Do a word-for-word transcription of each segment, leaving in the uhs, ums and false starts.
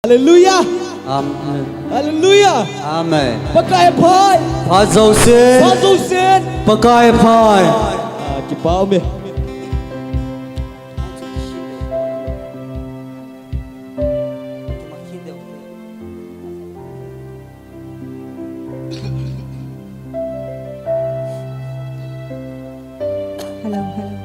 Hallelujah. Amen. Hallelujah. Amen. Pakai pha. Pha jouse. Pha jouse. Pakai pha. Ah, kipa ume. Hello, hello.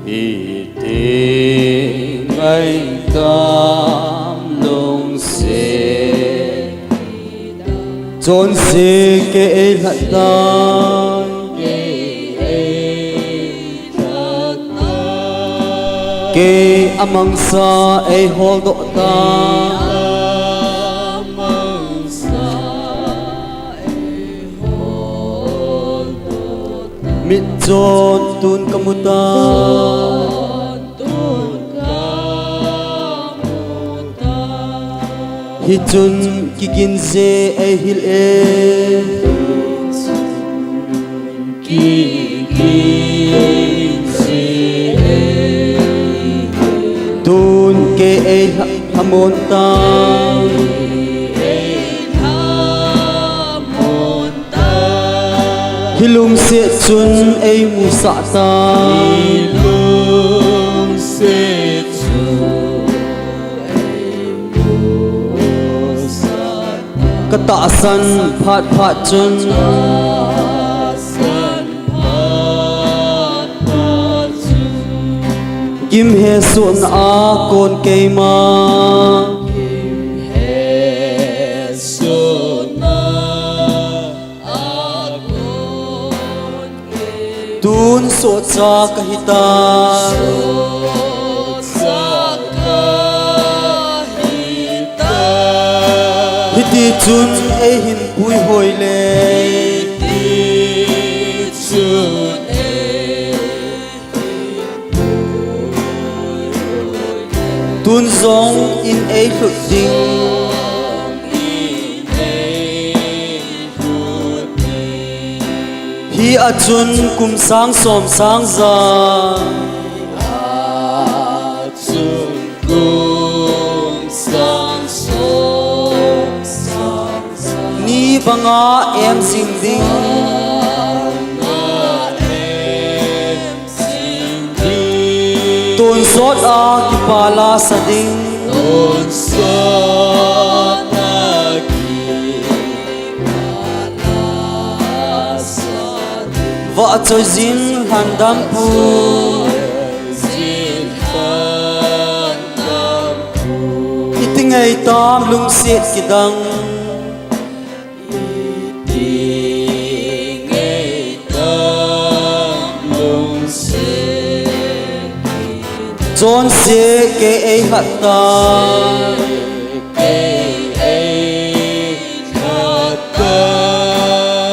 Iti ngaitam lungset, chonse kei eilhat tai. Kei amangsa eiholdoh tai. Mitchon tun kamu tai. Hichun kigin je eihil e. Tun kei eilhamon tai. Hi lungset chun eimusah tai. Katahsan phat phat chun, gimhesohna a kon keima. Tun sohcha kahi tai. Hiti chun eihin puihoi le. Tun jong in eilhut ding. Hi a chun kum sang som sang ja. Ni banga em jing ding. Tonsot a kipa lasa ding. Tonsot a kipa lasa ding. Vahchoijin lhandam pu. Vahchoijin lhandam pu. Iti ngaitam lungset kidang. Chonse kei eilhat tai.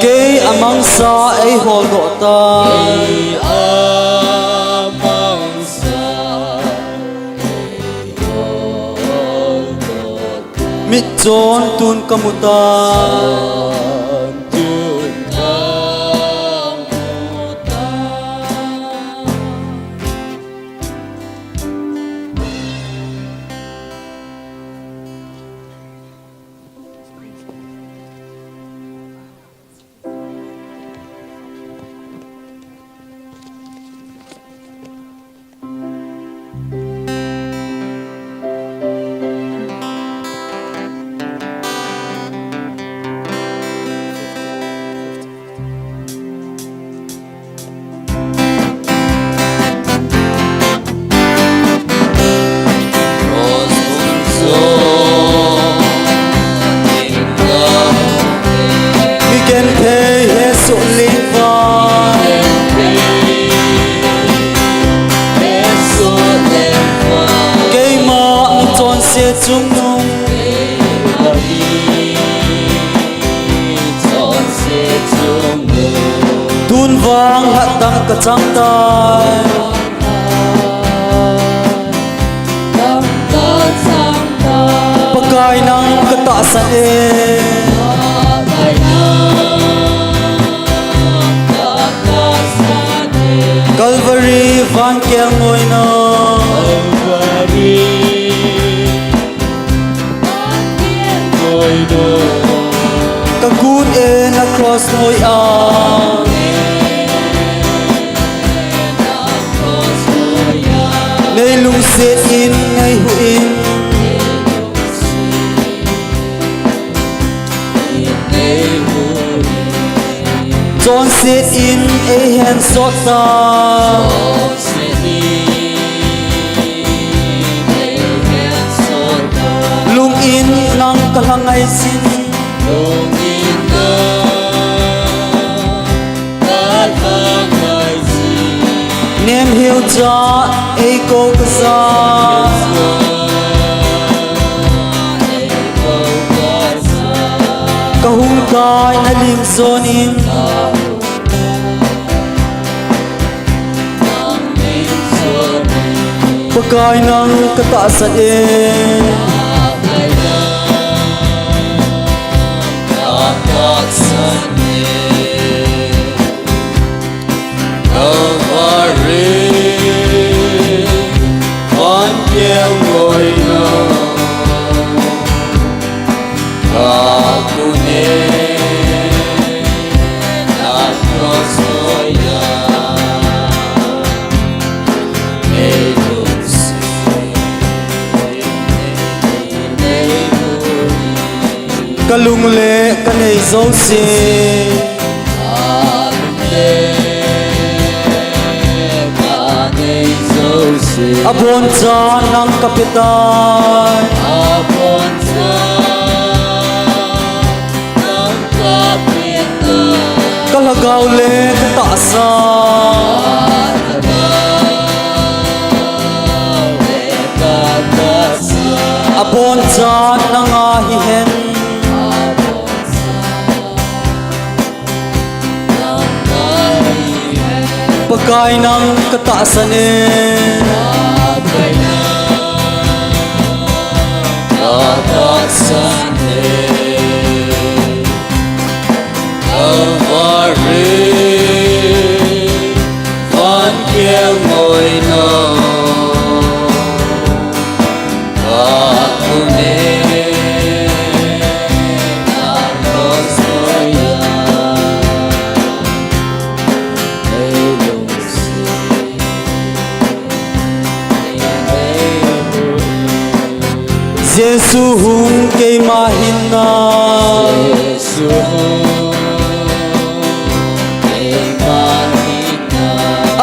Kei amangsa eiholdoh tai. Mitchon tun kamu tai. Mi genthei hesoh leng vang. Keima mi chonse chungnung. Tun vang hatdam kachang tai. Tahsan e. Calvary van kelngoina. Ka gun e na cross noi a. Nei lungset in, nei huh in. Chonset in ei hensot ta. Lung in nang ka lhangai sin. Nemheu cha ei ko ka sa. Ka hung kai na lim son in. Pakai nang ka tahsan e. Calvary, van kelngoina. Ka gun e na cross noi a. Nei lungset in, nei huh in. Ka lung le ka nei jouse. Abon cha nang ka pe tai. Ka lhagao le ka tahsan. Abon cha nang ahi hen. Pakai nang ka tahsan e. Ka tahsan e. Calvary, van kelngoina. Jesu hung keima hinna.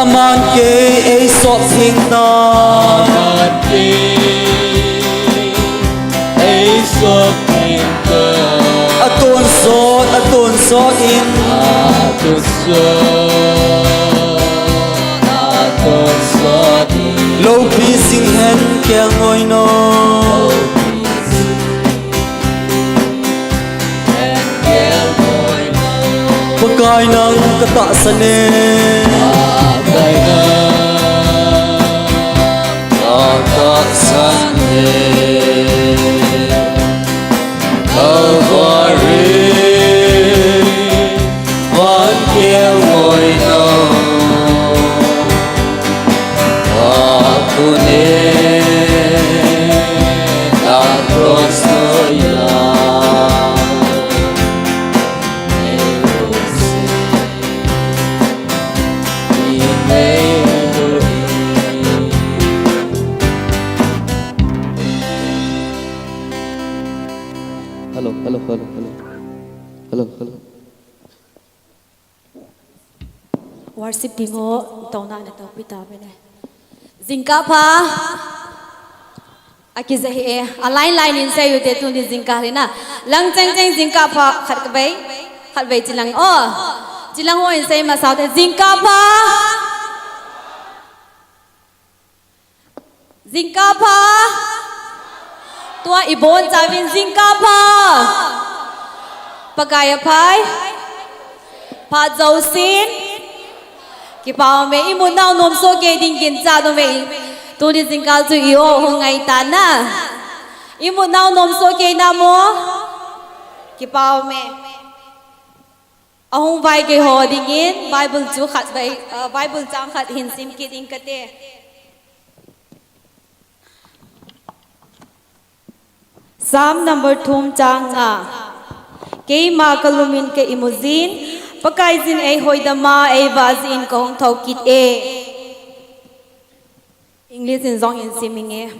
Aman kei ei sop hinna. Atonsot, atonsot in. Loupi jing hen kelngoina. Pakai nang ka tahsan e. Ka tahsan e. Calvary, van kelngoina. Ka gun e na cross noi a. Hello, hello, hello, hello. Hello, hello. Worship team ho, tona na taupi ta bene. Jingkah pha. Akija hi e, a line line in seiyu te tuni jingkah le na. Lang cheng cheng jingkah pha khat ka bei. Khat bei chilang. Oh. Chilang ho in sei masau te jingkah pha. Jingkah pha. Tua ibon chauvin jingkah pha. Pakai aphai. Phat jousen. Kipa ume, imut nau nom soh kei ding ginchat ume. Tuni jingkah chu i-o hung ngai tan na. Imut nau nom soh kei na mo. Kipah ume. Ahung vai kei ho dingin Bible chu khat vai, uh, Bible chang khat hin sim kit ing kate. Psalm number thum chang nga. Keima kalumin ka imujin, Pakaiyin eihoidama eivahjin kahung thou kit e. English in jong hin sim inge.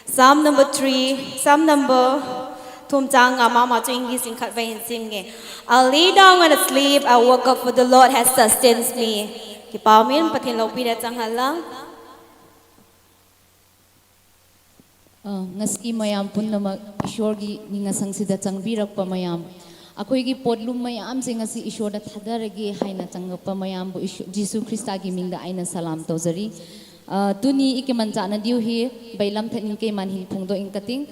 Psalm number three, Psalm number thum chang nga mama chu English in khat vai hin sim inge. I lay down and I sleep, I woke up, for the Lord has sustained me. Kipah umin, Pathen loupina chang hen lang. Ah, ngasi mayam punnamak Ishwar ki ningasang sida changbirakpa mayam. ꯑꯩꯈꯣꯏꯒꯤ ꯄꯣꯠꯂꯨꯝ ꯃꯌꯥꯝꯁꯦ ꯉꯁꯤ ꯏꯁꯣꯔꯗ ꯊꯥꯗꯔꯒꯦ ꯍꯥꯏꯅ ꯆꯪꯉꯛꯄ ꯃꯌꯥꯝꯕꯨ ꯏꯁꯣ-, ꯖꯤꯁꯨ ꯈ꯭ꯔꯤꯁꯇꯒꯤ ꯃꯤꯡꯗ ꯑꯩꯅ ꯁꯂꯥꯝ ꯇꯧꯖꯔꯤ꯫ ꯑ, ꯇꯨꯅꯤ ꯏꯀꯦ ꯃꯟꯆꯥꯅ ꯗꯤꯎ ꯍꯤ ꯕꯩꯂꯝ ꯊꯠꯅꯤꯡ ꯀꯩ ꯃꯥꯟ ꯍꯤꯟ ꯐꯣꯡꯗꯣꯛ ꯏꯪ ꯀꯇꯤꯡ꯫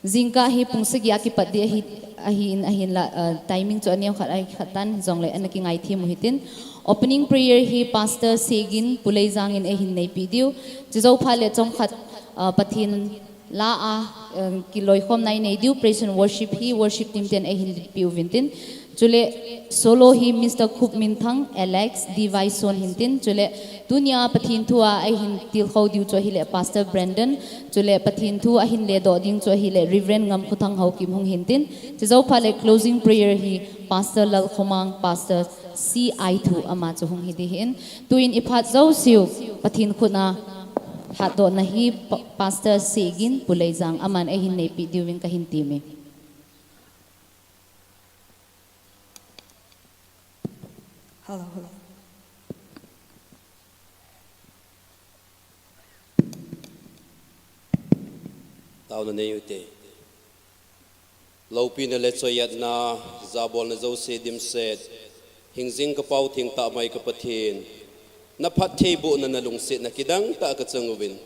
ꯖꯤꯡꯀꯥ ꯍꯤ ꯄꯨꯡꯁꯒꯤ ꯑꯀꯤ ꯄꯠꯗꯤ ꯑꯍꯤ, ꯑꯍꯤ ꯏꯟ, ꯑꯍꯤ ꯏꯟ ꯂꯥ, ꯑ, timing ꯆꯨ ꯑꯅꯤ ꯈꯠ ꯑꯍꯤ ꯈꯠ ꯇꯥꯟ ꯖꯣꯡꯂꯦ ꯑꯅ ꯀꯤ ꯉꯥꯏ ꯊꯤ ꯃꯨ ꯍꯤꯇꯤꯟ꯫ Opening prayer ꯍꯤ Pastor ꯁꯦꯒꯤꯟ ꯄꯨꯂꯩꯖꯥꯡ ꯏꯟ ꯑꯍꯤꯟ ꯅꯩ ꯄꯤꯗꯤꯎ꯫ ꯆꯤꯖꯧ ꯐꯥꯂꯦ ꯆꯣꯡ ꯈꯠ, ꯑ, ꯄꯊꯤꯟ ꯂꯥ ꯑ, ꯑ, ꯀꯤ ꯂꯣꯏꯈꯣꯝ ꯅꯥꯏ ꯅꯩ ꯗꯤꯎ, praise and worship ꯍꯤ worship team ꯇꯦꯟ ꯑꯩ ꯍꯤꯟ ꯄꯤꯎ ꯚꯤꯟꯇꯤꯟ꯫ ꯆꯨꯂꯦ solo ꯍꯤ Mister Khupminthang, Alex, D Y ꯁꯣꯟ ꯍꯤꯟꯇꯤꯟ꯫ ꯆꯨꯂꯦ ꯇꯨꯅꯤꯌꯥ ꯄꯊꯤꯟ ꯊꯨ ꯑ ꯑꯩ ꯍꯤꯟ ꯇꯤꯜ ꯈꯧ ꯗꯤꯎ ꯆꯨ ꯑꯍꯤꯂꯦ Pastor Brandon꯫ ꯆꯨꯂꯦ ꯄꯊꯤꯟ ꯊꯨ ꯑꯍꯤꯟ ꯂꯦ ꯗꯣ ꯗꯤꯡ ꯆꯨ ꯑꯍꯤꯂꯦ Reverend ꯉꯝ ꯈꯨꯊꯪ ꯍꯧ ꯀꯤꯝ ꯍꯨꯡ ꯍꯤꯟꯇꯤꯟ꯫ ꯆꯤꯖꯧ ꯐꯥꯂꯦ closing prayer ꯍꯤ Pastor ꯂꯜ ꯈꯣꯃꯥꯡ, Pastor C I ꯊꯨ ꯑꯃ ꯆꯨ ꯍꯨꯡ ꯍꯤꯗꯤ ꯍꯤꯟ꯫ ꯇꯨ ꯏꯟ ꯏꯐꯥꯠ ꯖꯧ ꯁꯤꯎ ꯄꯊꯤꯟ ꯈꯨꯠꯅ ꯍꯥꯠꯗꯣ ꯅ ꯍꯤ ꯄ-, Pastor ꯁꯦꯒꯤꯟ ꯄꯨꯂꯩꯖꯥꯡ ꯑꯃꯟ ꯑꯩ ꯍꯤꯟ ꯅꯩ ꯄꯤꯗꯤꯎ ꯏꯟ ꯀ ꯍꯤꯟ ꯇꯤꯃꯤ꯫ Hello, hello. Taona nei ute. Loupina le choiyatna, jabolna jouse dimset, hingjing ka pao thengtah mai ka Pathen, na phattheibohna na lungsetna kidang tah a ka chang uvin.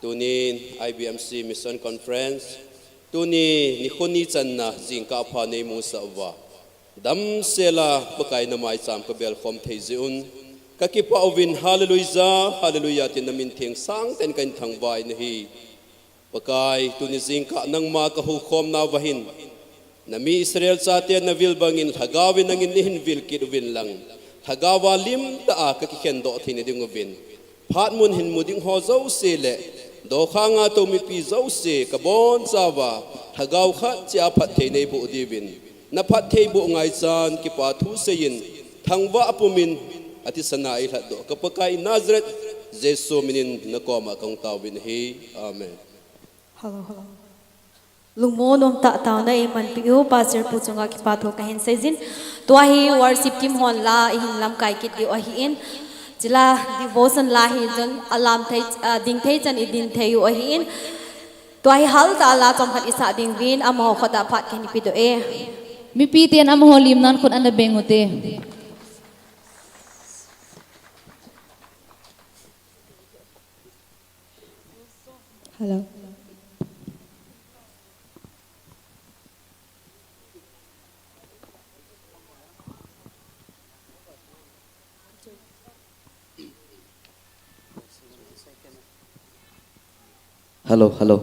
Tunin I B M C Mission Conference, tuni nikho ni channa jingkah pha nei musah uva. Damsel a Pakai na maicham ka belkhom thei jeh un, ka kipah uvin, Hallelujah, Hallelujah, tin na min theng sangtah in ka in thangvah in ahi. Pakai, tuni jingkah nangma ka houkhomna uva hin, na mi Israel chate na vil bangin Lhagao in nangin nei hin vil kit uvin lang, Lhagao a lim tah a ka kikhen doh theina ding uvin, phat mun hin mu ding ho jouse le, dokhang a tou mipi jouse ka boncha uva, Lhagao khat cheh a phatthei nei boh diuvin, na phattheiboh ngaichan kipa thu seiyin, thangvah pumin, athisan a ei lhatdoh ka Pakai Nazareth Jesu minin na koma ka hung taovin ahi. Amen. Hello, hello. Lungmon um tah taona ei manpiu, Pastor pu chunga kipa thu ka hin seijin. Tua hi worship team hon la i hin lamkai kit diu ahin. Chule devotion la hi chun a lam thei, a ding thei chan i din thei u ahin. Tua hi hal tah a la chomkhat i sah ding uvin, amaho khut a phat ka hin pe doh e. Mipi ten amaho lim nan khut ana beng ute. Hello. Hello, hello.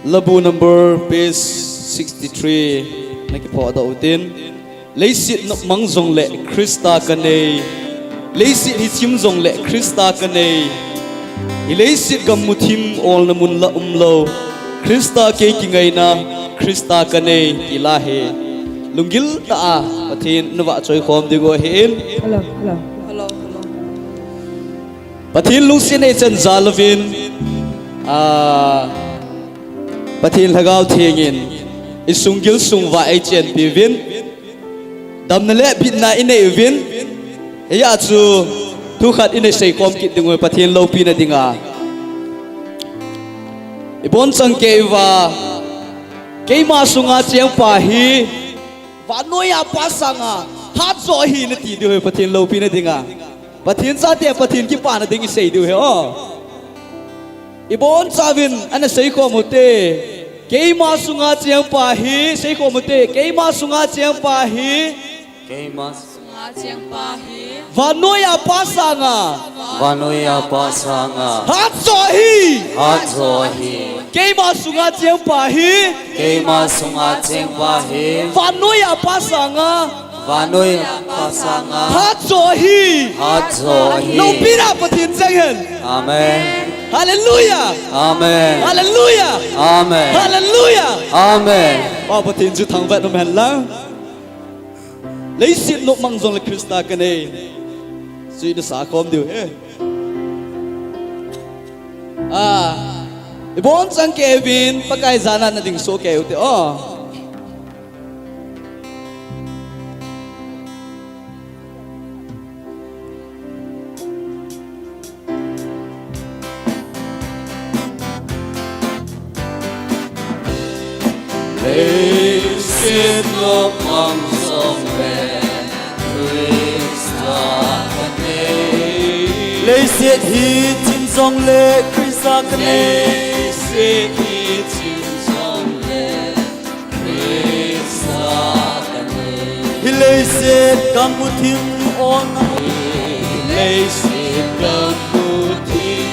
Labu number page sixty-three na kiphodoh utin. Leiset nopmang jongle Christa ka nei. Leiset hi chim jongle Christa ka nei. Hi leiset gam muthim olna mun la umlou. Christa kei kingaina, Christa ka nei, ti la hi. Lunggil tah a, Pathen na vahchoi khom diu ahin. Hello, hello. Pathen lungset nei chan jal uvin, a, Pathen Lhagao Theng in, i sunggil sungvah ei chenpi uvin, damna le bitna i nei uvin, hia chu thu khat i nei seikhom kit diu Pathen loupina dinga. I bonchang kei uva, keima sunga chengpa hi, vannoi a Pa sanga, hatjo ahi nati diu hi Pathen loupina dinga. Pathen chate, Pathen kipana ding i sei diu hi, o. I bonchauvin, ana seikhom ute. Keima sunga chengpa hi, seikhom ute. Keima sunga chengpa hi. Keima sunga Vannoi a Pa sanga. Vannoi a Pa sanga. Hatjo ahi. Hatjo ahi. Keima sunga cheng Pa hi. Keima sunga cheng Pa hi. Vannoi a Pa sanga. Vannoi a Pa sanga. Hatjo ahi. Hatjo ahi. Loupina Pathen cheng hen. Amen. Hallelujah. Amen. Hallelujah. Amen. Hallelujah. Amen. Pa Pathen chu thangvah in um hen lang. Leiset nopmang jongle Christa kanei. Sui na sa khom diu he. Ah, ibon chang kei uvin, Pakai jana nading soh kei ute o. Leiset nopmang jongle Christa kanei. Leiset hi chim jongle Christa kanei. Leiset hi chim jongle Christa kanei. Hi leiset kamu thim o na. Hi leiset kamu thim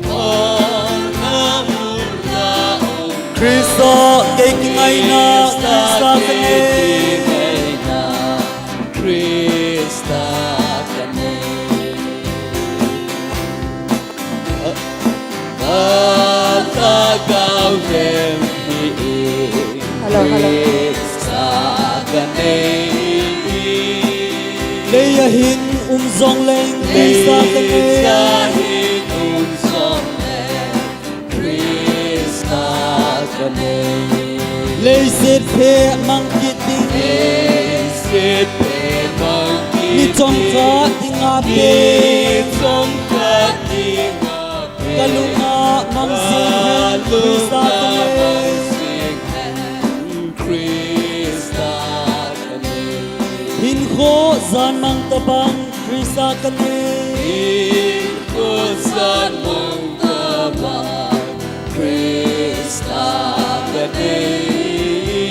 o na. Christa kei kingaina, Christa kanei. Christa kanei. Alhagao lhem hi e. Hello, hello. Christa kanei. Leiya hin um jongleng Christa kanei. Leiya hin um jongleng Christa kanei. Leiset phe mang kit ding. Leiset phe mang kit ding. Ni chomkhat dinga pe. Ni chomkhat dinga pe. Kalunga mang jing hen Christa kanei. Christa kanei. Hinkho jan mang tabang Christa kanei. Hinkho jan mang tabang Christa kanei.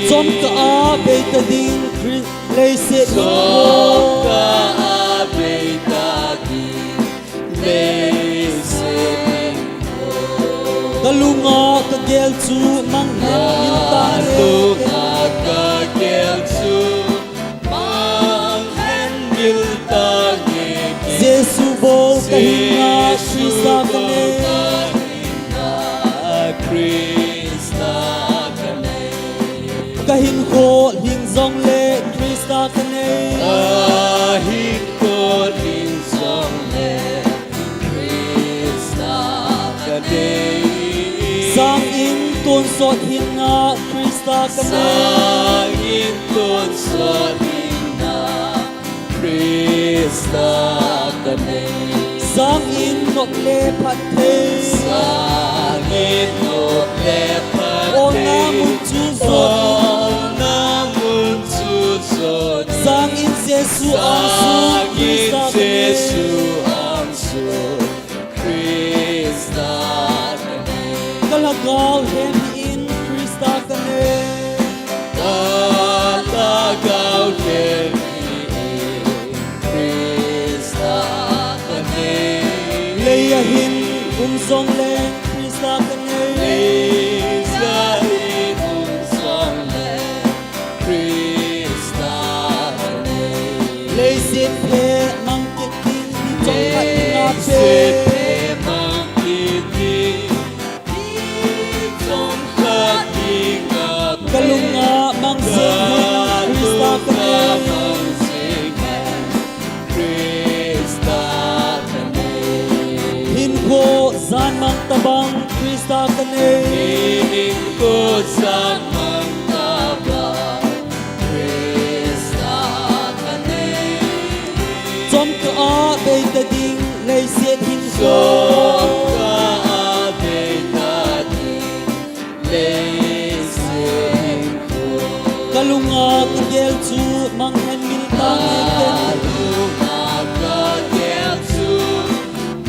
Chomkhat a bei ta ding Chris-, leiset hinkho. Chomkhat a bei ta ding Kalunga kagel chu mang hen mil tange. Kalunga kagel chu mang hen mil tange. Jesu bou kahinga Christa kanei. Christa kanei. Kahinkho lhing jongle Christa kanei. Kahinkho lhing jongle Christa kanei. Sang in tonsot hinna Christa kanei. Sang in tonsot hinna Christa kanei. Sang in nop le phatthei. Sang in nop le phatthei. Olna mun chu jot. Olna mun chu jot. Sang in Jesu angsun Christa kanei. Sang in Jesu angsun Christa kanei. Kalhagao lhem hi in Christa kanei. Kalhagao lhem hi in Christa kanei. Leiya hin um jongleng Christa kanei. Leiya hin um jongleng Christa kanei. Leiset phe mang kit ding, ni chomkhat dinga pe. Leiset phe mang kit ding, ni chomkhat dinga pe. Kalunga mang jing hen Christa kanei. Kalunga mang jing hen Christa kanei. Hinkho jan mang tabang Christa kanei. Hinkho jan mang tabang Christa kanei. Chomkhat a bei ta ding leiset hinkho. Chomkhat a bei ta ding leiset hinkho. Kalunga kagel chu mang hen mil tange. Kalunga kagel chu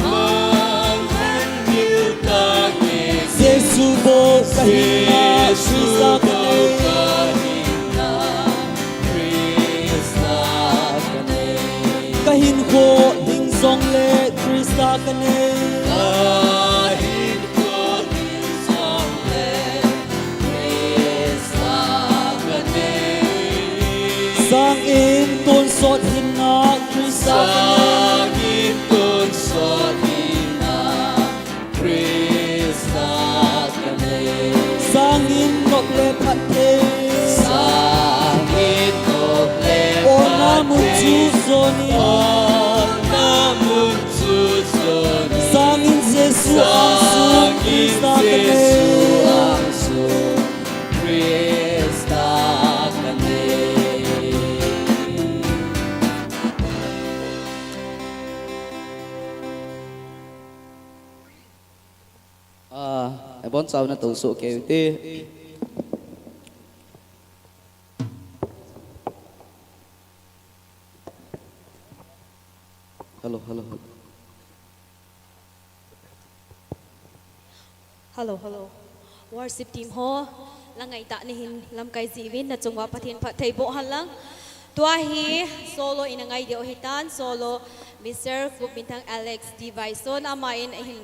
mang hen mil tange. Jesu bou kahinna Christa kanei. Jesu bou kahinna Christa kanei. Ko ding jong le Krista ka nei. Ka hinkho ding jong le Krista ka nei. Sang in tonsot hinna Krista ka nei. Sang in tonsot hinna Krista ka nei. Sang in nop le phatthei. Sang in nop le phatthei. Ona mun chu jonin. Ona mun chu jonin. Sang in Jesu angsun Krista ka nei. Sang in Jesu angsun Krista ka nei. Ah, abon chauna toh soh kei u hite. Hello, hello, hello. Hello, hello. Worship team ho, la ngaitah nahin lamkai jeh uvin, nachung uva Pathen phatthei boh hen lang. Tua hi solo in angai diu ahitan, solo Mister Kup minthang Alex Divaison, aman ahin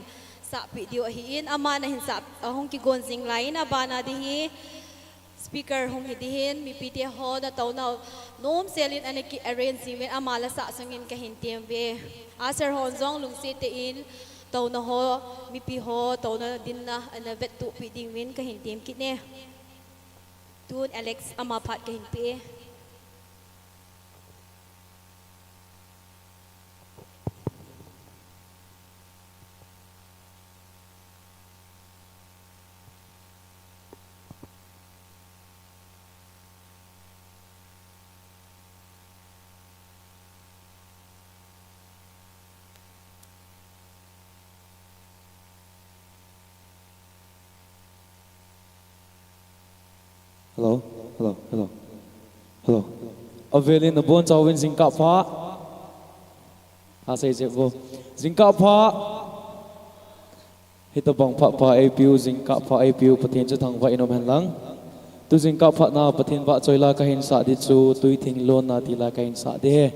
sahpeh diu ahin, aman ahin sah, ahung kigon jing laiyin, abana ding hi speaker hung hi ding ahin, mipite ho natouna nomsel in ana ki arrange jing uvin, ama la sah sungin kahin tem uve. Usher hon jong lungset tah in touna ho, mipi ho touna dinna ana vettup peh ding uvin kahin tem kit e. Tun Alex ama phat kahin pe e. Hello, hello, hello, hello. Avelin nabonchauvin jingkah pha. Asei jep vo. Jingkah pha. Hitobang phat pha eipeu, jingkah pha eipeu, Pathen chu thangvah in um hen lang. Tu jingkah phatna Pathen vahchoi la kahin sah ding chu, Tuitheng lonna ti la kahin sah ding ahi.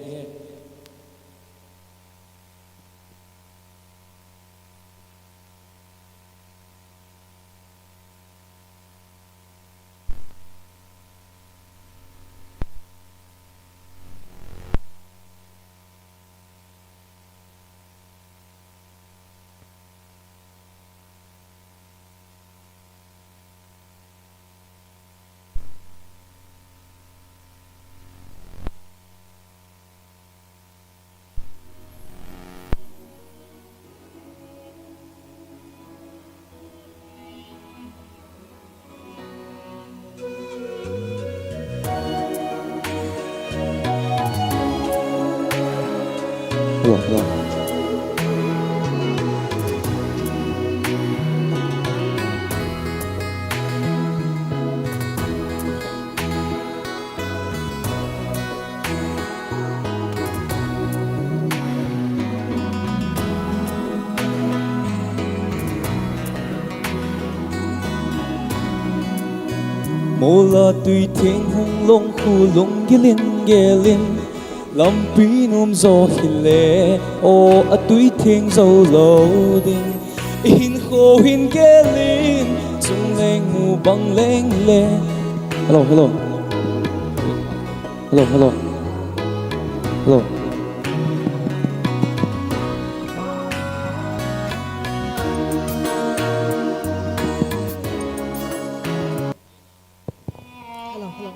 Mola Tuitheng hung long khu lunggil in gelin, lampi nom jo hile, o a Tuitheng jou lou ding. I hinkho hin gelin, chung leng mu bang leng le. Hello, hello. Hello, hello. Hello. Hello, hello.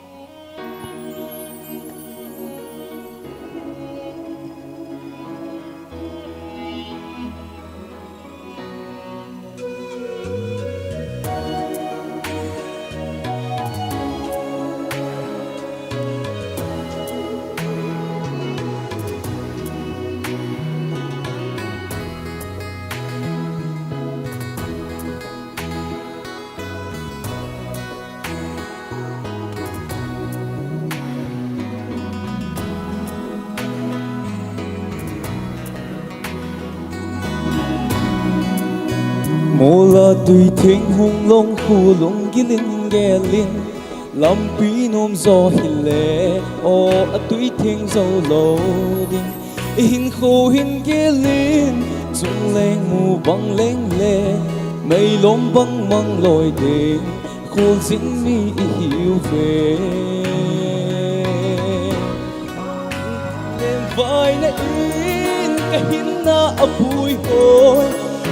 Mola Tuitheng hung long khu lunggil in gelin, lampi nom jo hile, o a Tuitheng jou lou ding. Ihinkho hin gelin, chungleng mu bang leng le, meilom bang mang loi ding, khuljin mi ihiuve. Lengvaina in kahinna apuihoi,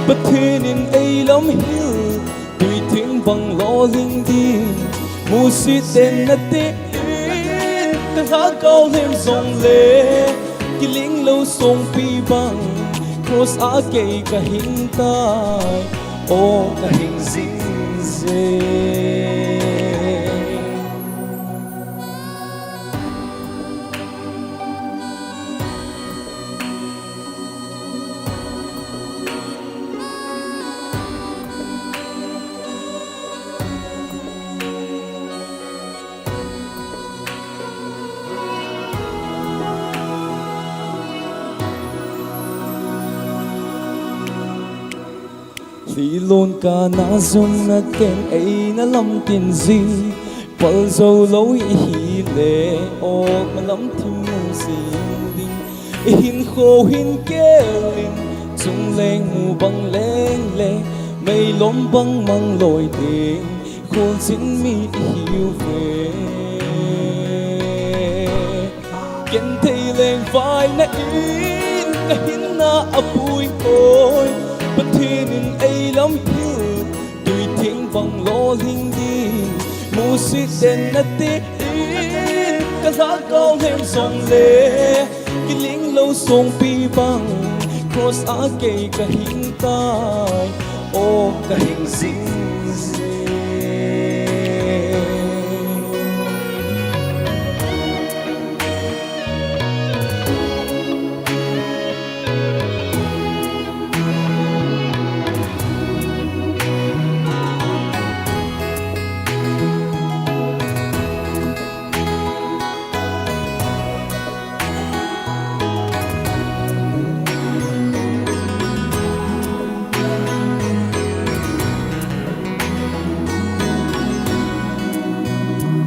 Pathen in eilamhil, tuithing bang lolhing ding, musit den nate in, kalhagao lhem jongle, kiling lou songpi bang, cross a kei kahing tai, o kahing jing jeng. Lhilon kana jumna ten eina lamtin ji, pal jou lou ihile, o malam thim mu jing ding. Ihinkho hin gelin, chungleng mu bang leng le, meilom bang mang loi ding, khuljin mi ihiuve. Genthei lengvaina in kahinna apuihoi, Pathen in eilamhil, tuithing bang lolhing ding, musit den nate in, kalhagao lhem jongle, kiling lou songpi bang, cross a kei kahing tai, o kahing jing jeng.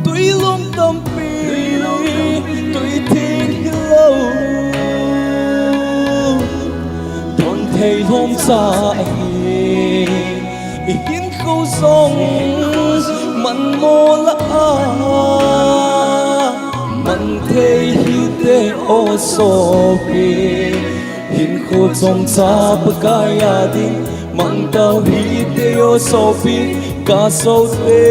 Tui lom tampi, tui theng hilou, thon thei lhomcha ahi. Ihinkho jong manmo lah a, man thei hite o sopi. Hinkho chomcha Pakai a ding, mang tau hite o sopi, ka sopi.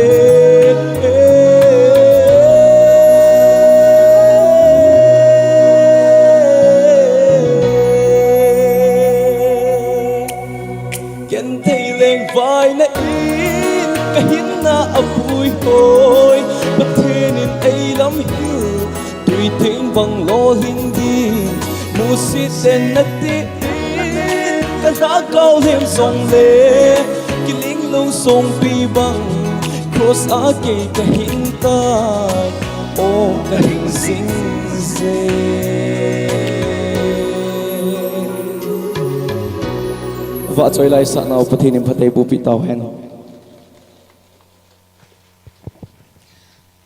Genthei lengvaina in kahinna apuihoi, Pathen in eilamhil, tuitheng bang lolhing ding, musit den nate in, kalhagao lhem jongle, kiling lou songpi bang, cross a kei kahing tai, o kahing jing jeng. Vahchoi laisah nau Pathen in phattheiboh peh tauhen.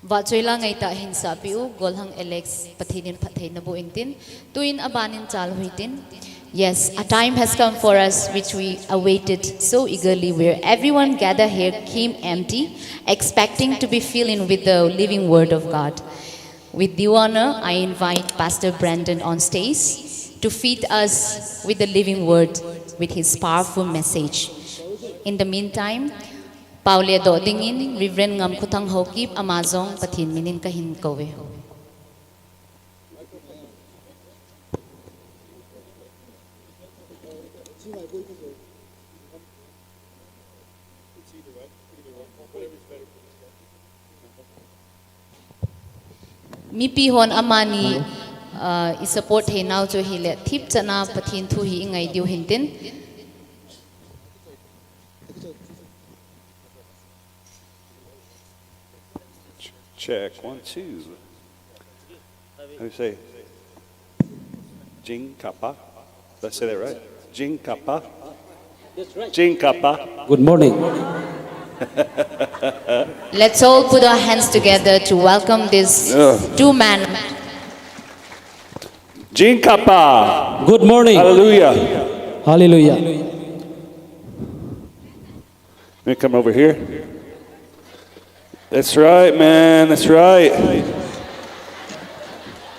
Vahchoi la ngaitah hin sahpeh u, Golhang Alex, Pathen in phatthei naboh intin, tuin abanin chal u hitin. Yes, a time has come for us which we awaited so eagerly, where everyone gathered here came empty, expecting to be filled in with the living word of God. With due honor, I invite Pastor Brandon on stage to feed us with the living word with his powerful message. In the meantime, pao ledoh dingin Reverend Ngamkhothang Haokip ama jong Pathen minin kahin kouve. Mipi hon amani, uh, i support theinau chu hile, thipchatna Pathen thu hi i ngai diu hintin. Check, one, two. How do you say? Jing Kappa? Did I say that right? Jing Kappa? Good morning. Let's all put our hands together to welcome these two men. Jinkapa. Good morning. Hallelujah. Hallelujah. Let me come over here. That's right, man. That's right.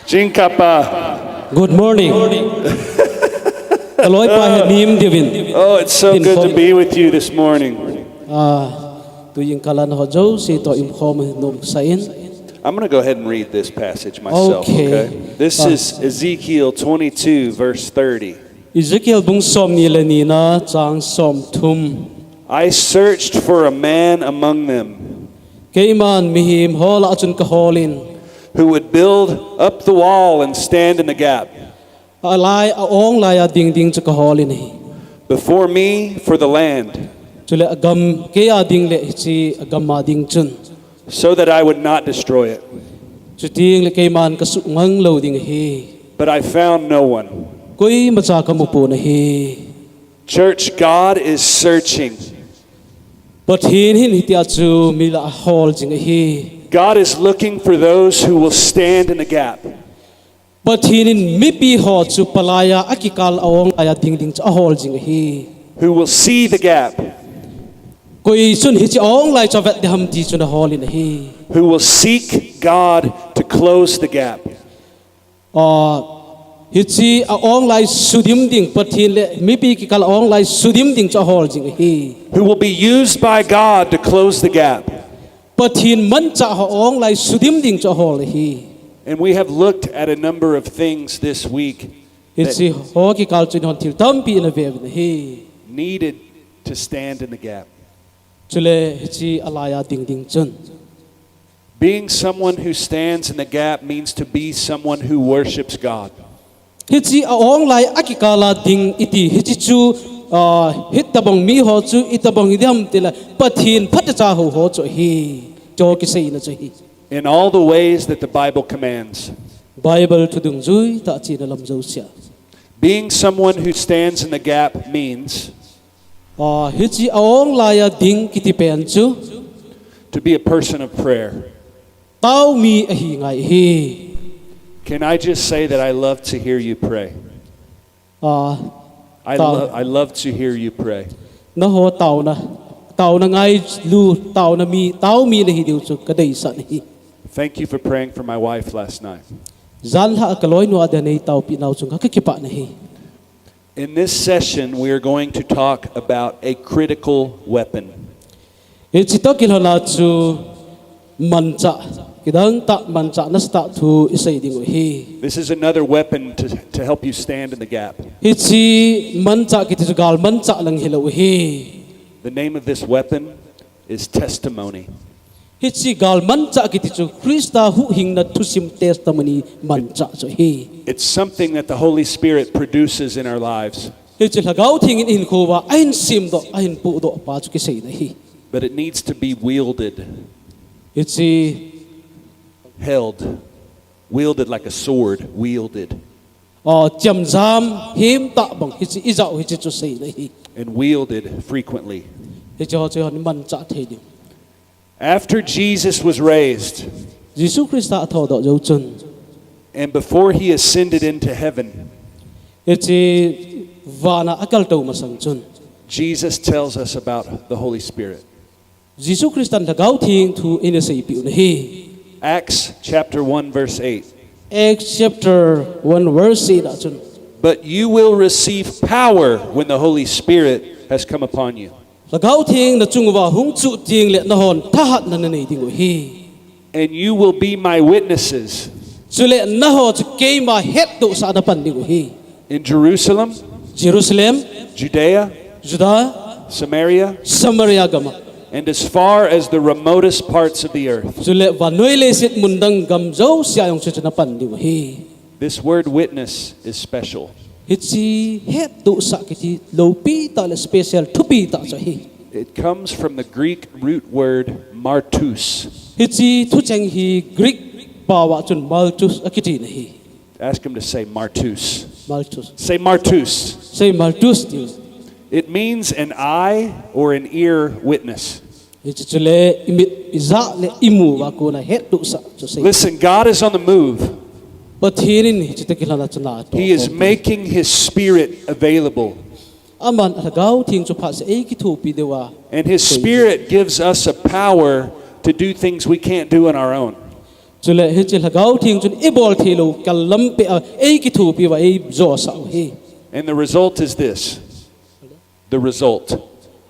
Jinkapa. Good morning. Kaloi pa he nim divin. Oh, it's so good to be with you this morning. Ah, tu yin kalan ho jo si to im khom nom sa in. I'm going to go ahead and read this passage myself, okay? Okay. This is Ezekiel twenty-two, verse thirty. Ezekiel bung som ni le ni na chang som thum. I searched for a man among them. Keiman mihem ho lah a chun ka hol in. Who would build up the wall and stand in the gap. A lai a ong lai a ding ding chu ka hol in ahi. Before me for the land. Chule a gam kei a ding le hiche a gam a ding chun. So that I would not destroy it. Chuteng le keiman ka suh ngang lo ding ahi. But I found no one. Koima cha ka mu pon ahi. Church, God is searching. Pathen hin hitia chu mi lah a hol jing ahi. God is looking for those who will stand in the gap. Pathen in mipi ho chu palai a a kikal a ong lai a ding ding chu a hol jing ahi. Who will see the gap. Koi chun hiche a ong lai chu a vet ding ham ti chun a hol in ahi. Who will seek God to close the gap. Ah, hiche a ong lai sudim ding, Pathen le mipi kikal a ong lai sudim ding chu a hol jing ahi. Who will be used by God to close the gap. Pathen manchah ho ong lai sudim ding chu a hol ahi. And we have looked at a number of things this week that Hiche ho kikal chun hon thil tampi in a ve uvin ahi. Needed to stand in the gap. Chule hiche a lai a ding ding chun. Being someone who stands in the gap means to be someone who worships God. Hiche a ong lai a kikal a ding iti, hiche chu, ah, hitabang mi ho chu, itabang hi ding ham tile, Pathen phatecha ho ho chu ahi. Chu kiseina chu ahi. In all the ways that the Bible commands. Bible thu dungjui tah chena lam jousea. Being someone who stands in the gap means Ah, hiche a ong lai a ding kiti pen chu. To be a person of prayer. Tao mi ahi ngai ahi. Can I just say that I love to hear you pray? Ah, I tao. Lo-, I love to hear you pray. Naho taona, taona ngailu, taona mi, tao mi nahi diu chu ka deisah ahi. Thank you for praying for my wife last night. Janhi a ka loinu a dia nei taopi nau chunga ka kipah ahi. In this session, we are going to talk about a critical weapon. Hiche toh kilhona chu manchah, kidang tah manchah nasatah thu i sei ding u ahi. This is another weapon to, to help you stand in the gap. Hiche manchah kiti chu gal manchah lang hilou ahi. The name of this weapon is testimony. Hiche gal manchah kiti chu Christa huhhingna thusim testimony manchah chu ahi. It's something that the Holy Spirit produces in our lives. Hiche Lhagao Theng in i hinkho uva ahin semdoh, ahin pohdoh pa chu kiseina ahi. But it needs to be wielded. Hiche held, wielded like a sword, wielded. Ah, chemjam, himtah bang, hiche i jao, hiche chu seina ahi. And wielded frequently. Hiche ho chu hon manchah thei ding. After Jesus was raised, Jesu Christa a thodoh jou chun, and before he ascended into heaven, hiche vana a kaltou masang chun, Jesus tells us about the Holy Spirit. Jesu Christan Lhagao Theng thu eina seipeh u ahi. Acts chapter one verse eight. Acts chapter one verse eight a chun. But you will receive power when the Holy Spirit has come upon you. Lhagao Theng nachung uva hung chuh teng le nahon thahatna nanei ding u ahi. And you will be my witnesses. Chule naho chu keima hetdohsah a napan ding u ahi. In Jerusalem, Jerusalem, Judea, Juda, Samaria, Samaria gam a. And as far as the remotest parts of the earth. Chule vannoi leiset mun dang gam jousea jong chu napan ding u ahi. This word witness is special. Hiche hetdohsah kiti loupi tah le special thupi tah chu ahi. It comes from the Greek root word martus. Hiche thucheng hi Greek pao a chun martus akiti ahi. Ask him to say martus. Martus. Say martus. Say martus tiu. It means an eye or an ear witness. Hiche chule i mit, i ja le i mu uva kona hetdohsah chu asei. Listen, God is on the move. Pathen in hiche tah kilhon a chun ato. He is making his spirit available. Aman Lhagao Theng chu phat seh eikithopi diu a. And his spirit gives us a power to do things we can't do on our own. Chule hiche Lhagao Theng chun ibol theilou kal lampi a eikithopi uva eijosah u ahi. And the result is this. The result.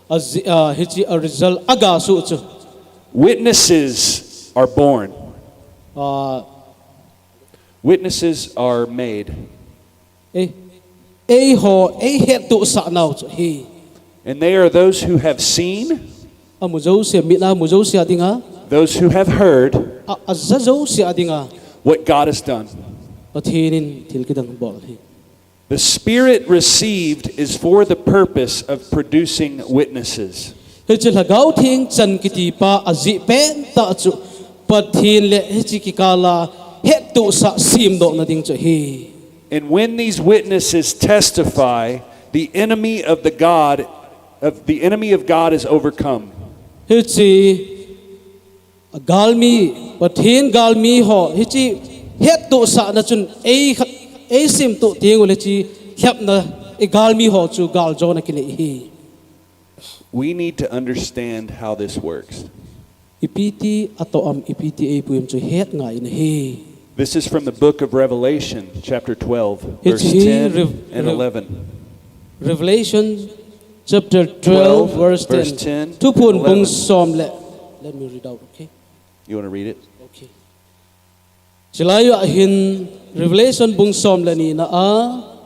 A, a, hiche a result a gasoh chu. Witnesses are born. A, Witnesses are made. Ei, eiho, eihettohsah nau chu ahi. And they are those who have seen, amu jouse, mit a mu jouse a dinga. Those who have heard, a, aja jouse a dinga. What God has done. Pathen in thil kidang abol ahi. The Spirit received is for the purpose of producing witnesses. Hiche Lhagao Theng chan kiti pa ajeh pentah chu Pathen le hiche kikal a hettohsah semdohna ding chu ahi. And when these witnesses testify, the enemy of the God of the enemy of God is overcome. Hiche A galmi, Pathen galmi ho, hiche hettohsahna chun ei khat, eisemtoh teng uleh hiche lhepna, i galmi ho chu galjona kinei ahi. We need to understand how this works. Ipi ti atoh am, ipi ti eipui am chu het ngai in ahi. This is from the book of Revelation, chapter twelve, verse Hiche hi ten Rev- and Rev- eleven. Revelation chapter twelve, verse ten. Thuphon bung som le. Let me read out, okay? You want to read it? Okay. Chulai a hin Revelation bung som le ni na a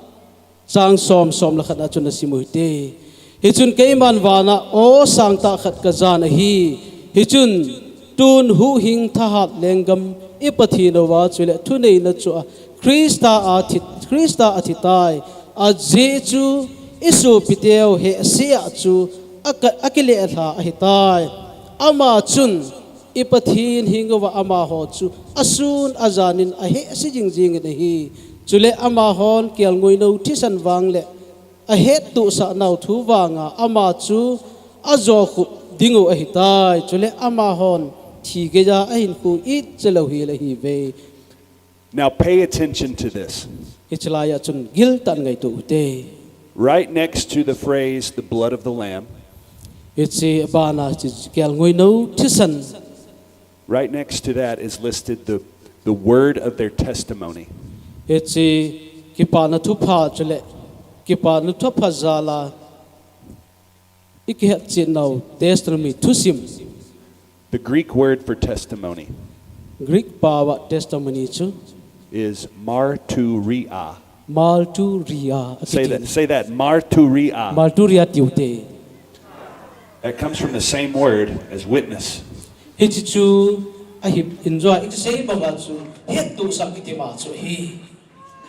chang som, som le khat a chun asim u hite. Hichun keiman vana aw sangtah khat kajan ahi. Hichun tun huhhing thahat lenggam i Pathen uva chule thuneina chu a Christa a thi, Christa a thitai. Ajeh chu i sopiteu hehse a chu a, akilelha ahitai. Ama chun i Pathen henga amaho chu asun ajan in ahehse jingjing in ahi. Chule amahon kelngoinou thisan vang le ahettohsah nau thu vanga ama chu ajo khup ding u ahitai. Chule amahon thi geija ahinkho itchalou hel ahiuve. Now pay attention to this. Hiche lai a chun giltah in ngaito u hite. Right next to the phrase, the blood of the Lamb, Hiche bana hiche kelngoinou thisan. Right next to that is listed the, the word of their testimony. Hiche kipana thupha chule, kipana thupha jal a i kihetchet nau testimony thusim. The Greek word for testimony Greek pao a testimony chu is marturia. Marturia. Say that, say that, marturia. Marturia tiu hite. That comes from the same word as witness. Hiche chu ahi in jeh a i kisei banga chu hettohsah kiti ma chu ahi.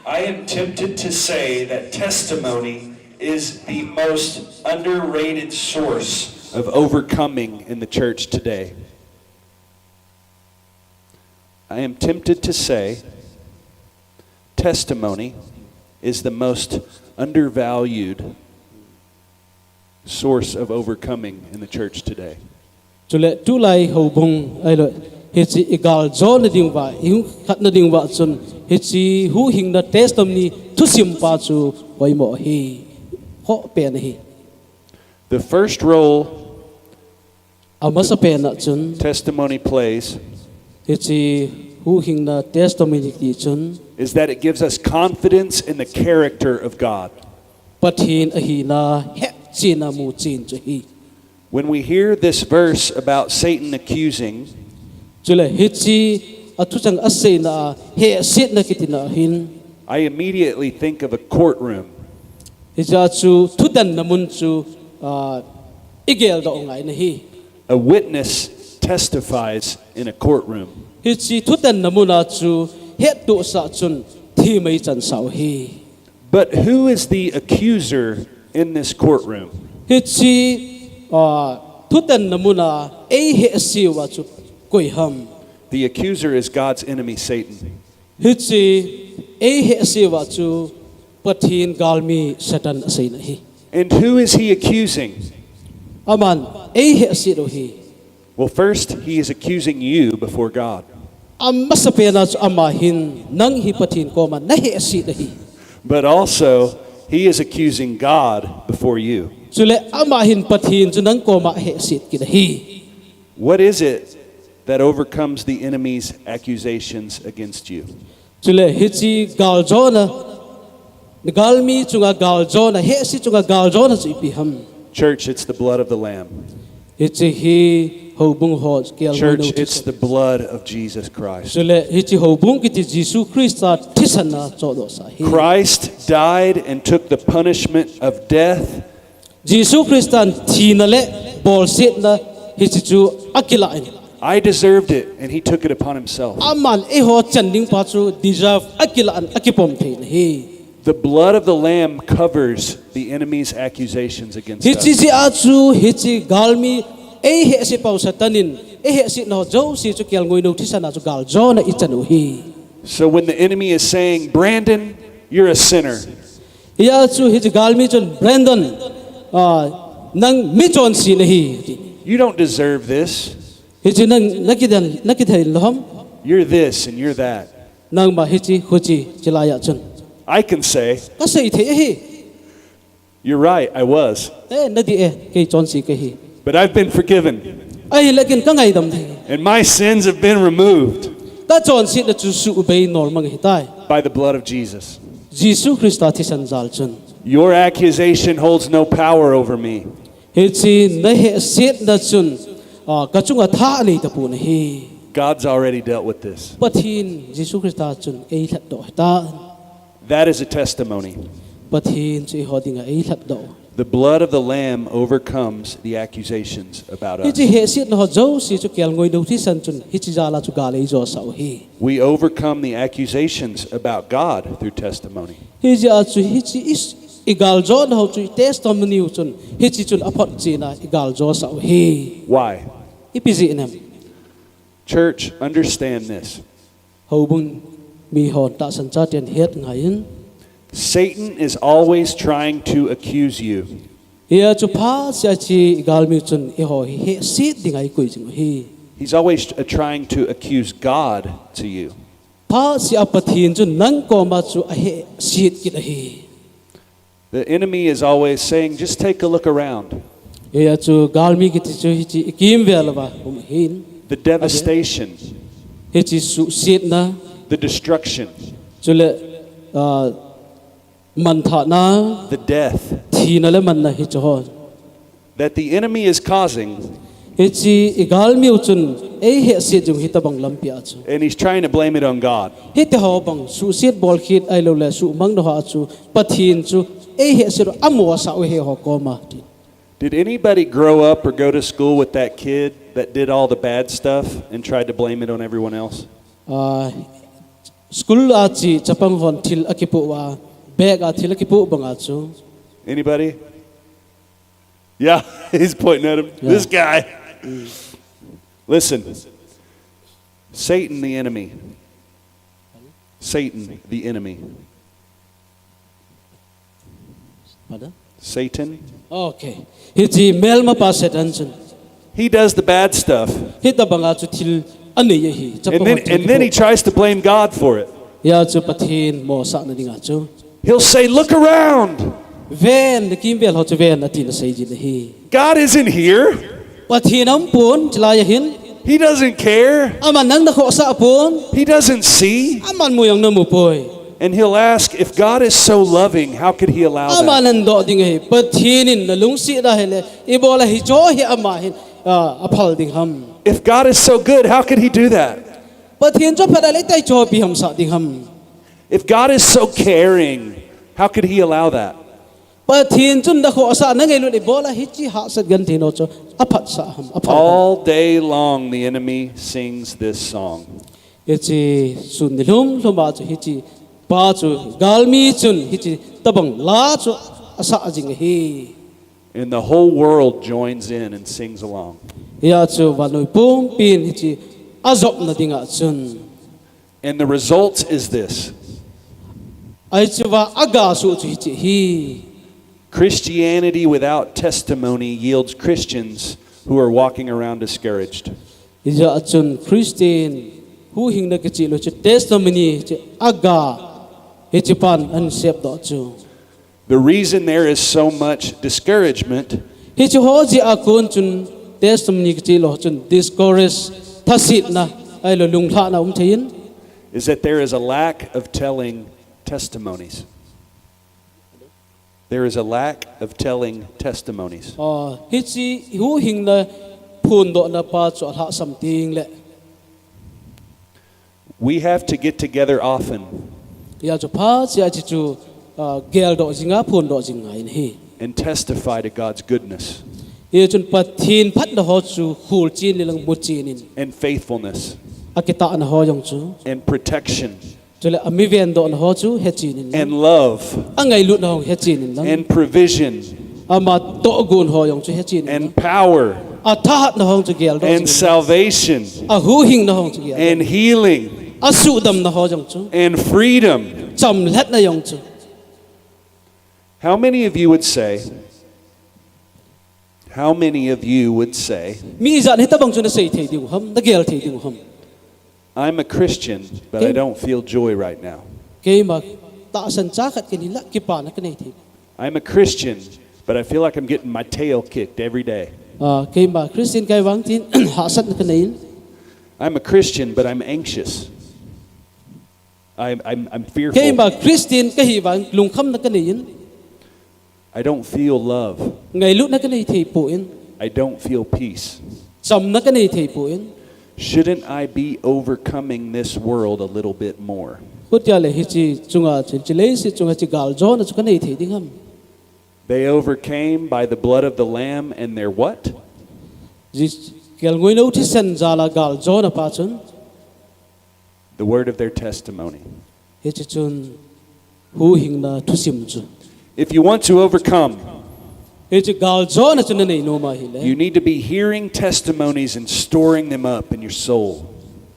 I am tempted to say that testimony is the most underrated source of overcoming in the church today. I am tempted to say testimony is the most undervalued source of overcoming in the church today. Chule tulai houbung ahilou, hiche i galjona diuva, i hung khatna diuva chun, hiche huhhingna testimony thusim pa chu hoimo ahi, hopen ahi. The first role amasapen a chun testimony plays hiche huhhingna testimony ti chun is that it gives us confidence in the character of God. Pathen ahina hetchetna muchen chu ahi. When we hear this verse about Satan accusing, chule hiche a thuchang aseina a hehsetna kitina hin, I immediately think of a courtroom. Hiche chu thutanna mun chu, ah, i geldoh ngai in ahi. A witness testifies in a courtroom. Hiche thutanna mun a chu hettohsah chun thi mei chansah u ahi. But who is the accuser in this courtroom? Hiche, ah, thutanna mun a eihehse uva chu koi ham? The accuser is God's enemy, Satan. Hiche eihehse uva chu Pathen galmi Satan aseina ahi. And who is he accusing? Aman eihehse u ahi. Well, first, he is accusing you before God. Amasapen a chu ama hin nang hi Pathen koma nahehset ahi. But also, he is accusing God before you. Chule ama hin Pathen chu nang koma ahehset kit ahi. What is it that overcomes the enemy's accusations against you? Chule hiche galjona, galmi chunga galjona, hehse chunga galjona chu ipi ham? Church, it's the blood of the Lamb. Hiche hi houbung ho kelngoi Church, nou it's thisan. The blood of Jesus Christ. Chule hiche houbung kiti Jesu Christa thisan a chohdohsa ahi. Christ died and took the punishment of death. Jesu Christan thina le bolsetna hiche chu akilah in. I deserved it, and he took it upon himself. Aman eiho chan ding pa chu deserve akilah in akipom thei in ahi. The blood of the Lamb covers the enemy's accusations against us. Hiche jeh a chu hiche galmi eihehse pau Satan in eihehsetna ho jouse chu kelngoi nou thisan a chu galjona ichan u ahi. So when the enemy is saying, "Brandon, you're a sinner," Hia chu hiche galmi chun, "Brandon, ah, nang michonse nahi. "You don't deserve this. Hiche nang nakidei, nakidei lou ham. You're this and you're that." Nangma hiche, huche, chulai a chun." I can say, Kasei thei ahi. "You're right, I was. Eh, nadih e, kei chonse kahi. But I've been forgiven. Ahinlah kei kangaidam thei. And my sins have been removed Kachonsetna chu subei nolmang ahitai. By the blood of Jesus. Jesu Christa thisan jal chun. Your accusation holds no power over me." Hiche nahehsetna chun, ah, kachunga tha anei tapon ahi. God's already dealt with this. Pathen, Jesu Christa chun eilhatdoh ahitai. That is a testimony. Pathen chu eiho dinga eilhatdoh. The blood of the Lamb overcomes the accusations about us. Hiche hehsetna ho jouse chu kelngoi nou thisan chun hiche jal a chu gal eijosah u ahi. We overcome the accusations about God through testimony. Hijeh a chu hiche i, igaljona ho chu i testimony u chun hiche chun aphotchen a igaljosah u ahi. Why? Ipi jeh inem? Church, understand this. Houbung mihon tahsan chaten het ngai in. Satan is always trying to accuse you. Hia chu phatseh a chu igalmi u chun eiho hi hehset dinga eikoi jing u ahi. He's always uh, trying to accuse God to you. Phatseh a Pathen chu nang koma chu ahehset kit ahi. The enemy is always saying, "Just take a look around." Hia chu galmi kiti chu hiche ikimvel uva um ahin. The devastation, Hiche suhsetna, the destruction, chule, ah, manthahna, the death thina le manna hiche ho. That the enemy is causing, Hiche igalmi u chun eihehset jing u hitobang lampi a chu. and he's trying to blame it on God. Hiti ho bang, suhset bolkhel ahilouleh suhmang nau ho chu, Pathen chu eihehset u amosah u ahi eiho koma. Did anybody grow up or go to school with that kid that did all the bad stuff and tried to blame it on everyone else? Ah, school a che chapang hon thil akipoh uva, bag a thil akipoh banga chu. Anybody? Yeah, he's pointing at him. Yeah. This guy. Listen. Satan the enemy. Satan the enemy. Satan. Okay. Hiche melmapa Satan chun. He does the bad stuff. Hitobanga chu thil anei ahi. And then, and then he tries to blame God for it. Hia chu Pathen mosahna dinga chu. He'll say, "Look around. Ven, nakimvel ho chu ven," atin asei jin ahi. God isn't here. Pathen aumpon, chulai a hin. He doesn't care. Aman nang nakhohsah pon. He doesn't see. Aman mu jong namu poi. And he'll ask, "If God is so loving, how could he allow that?" Aman adoh ding ahi. Pathen in nalungset ahile, ibola hiche hi ama hin, ah, aphal ding ham. If God is so good, how could he do that? Pathen chu aphat ahile, itia hiche hi ipi ham asah ding ham. If God is so caring, how could he allow that? Pathen chun nakhohsah nangailut ibola hiche hahsat genthei nau chu aphatsah ham, aphal ham. All day long, the enemy sings this song. Hiche sun nilhum lhum a chu hiche pa chu galmi chun hiche tobang la chu asah jing ahi. And the whole world joins in and sings along. Hia chu vannoi pumpin hiche ajopna dinga chun. And the result is this. Ahi chu va aga soh chu hiche ahi. Christianity without testimony yields Christians who are walking around discouraged. Hijeh chun Christian Huhhingna kicheh lou chu testimony chu aga, hiche pan ahin sepdoh chu. The reason there is so much discouragement Hiche ho jeh a kon chun testimony kicheh lou chun discourage, thasetna, ahilou lunglhahna um thei in. Is that there is a lack of telling testimonies. There is a lack of telling testimonies. Ah, hiche huhhingna phondohna pa chu alhahsam teng le. We have to get together often Hijeh chun phatseh a hiche chu, ah, geldoh jing a, phondoh jing ngai ahi. And testify to God's goodness Hijeh chun Pathen phatna ho chu kholchen le lang muchen in. And faithfulness. Akitahna ho jong chu. And protection. Chule amivendohna ho chu hechen in. And love. Angailutna ho hechen in lang. And provision. Ama tohgon ho jong chu hechen in lang. And power. Athahatna ho chu geldoh jing in. And salvation. Ahuhhingna ho chu geldoh. And healing. Asuhdamna ho jong chu. And freedom. Chamlhatna jong chu. How many of you would say, how many of you would say, Mi ijat hitobang chu nasei thei diu ham, nagel thei diu ham? I'm a Christian, but I Kei- don't feel joy right now. Keima tahsan cha khat kahi lah kipana kanei thei. I'm a Christian, but I feel like I'm getting my tail kicked every day. Ah, keima Christian kahi vang tin hahsatna kanei in. I'm a Christian, but I'm anxious. I'm, I'm, I'm fearful. Keima Christian kahi vang lungkhamna kanei in. I don't feel love. Ngailutna kanei thei pon. I don't feel peace. Chamna kanei thei pon. Shouldn't I be overcoming this world a little bit more? Hitia le hiche chunga chu, hiche leiset chunga hiche galjona chu kanei thei ding ham? They overcame by the blood of the Lamb and their what? Ji-, kelngoinou thisan jal a galjona pa chun. The word of their testimony. Hiche chun huhhingna thusim chu. If you want to overcome, Hiche galjona chu nanei nom ahile. You need to be hearing testimonies and storing them up in your soul.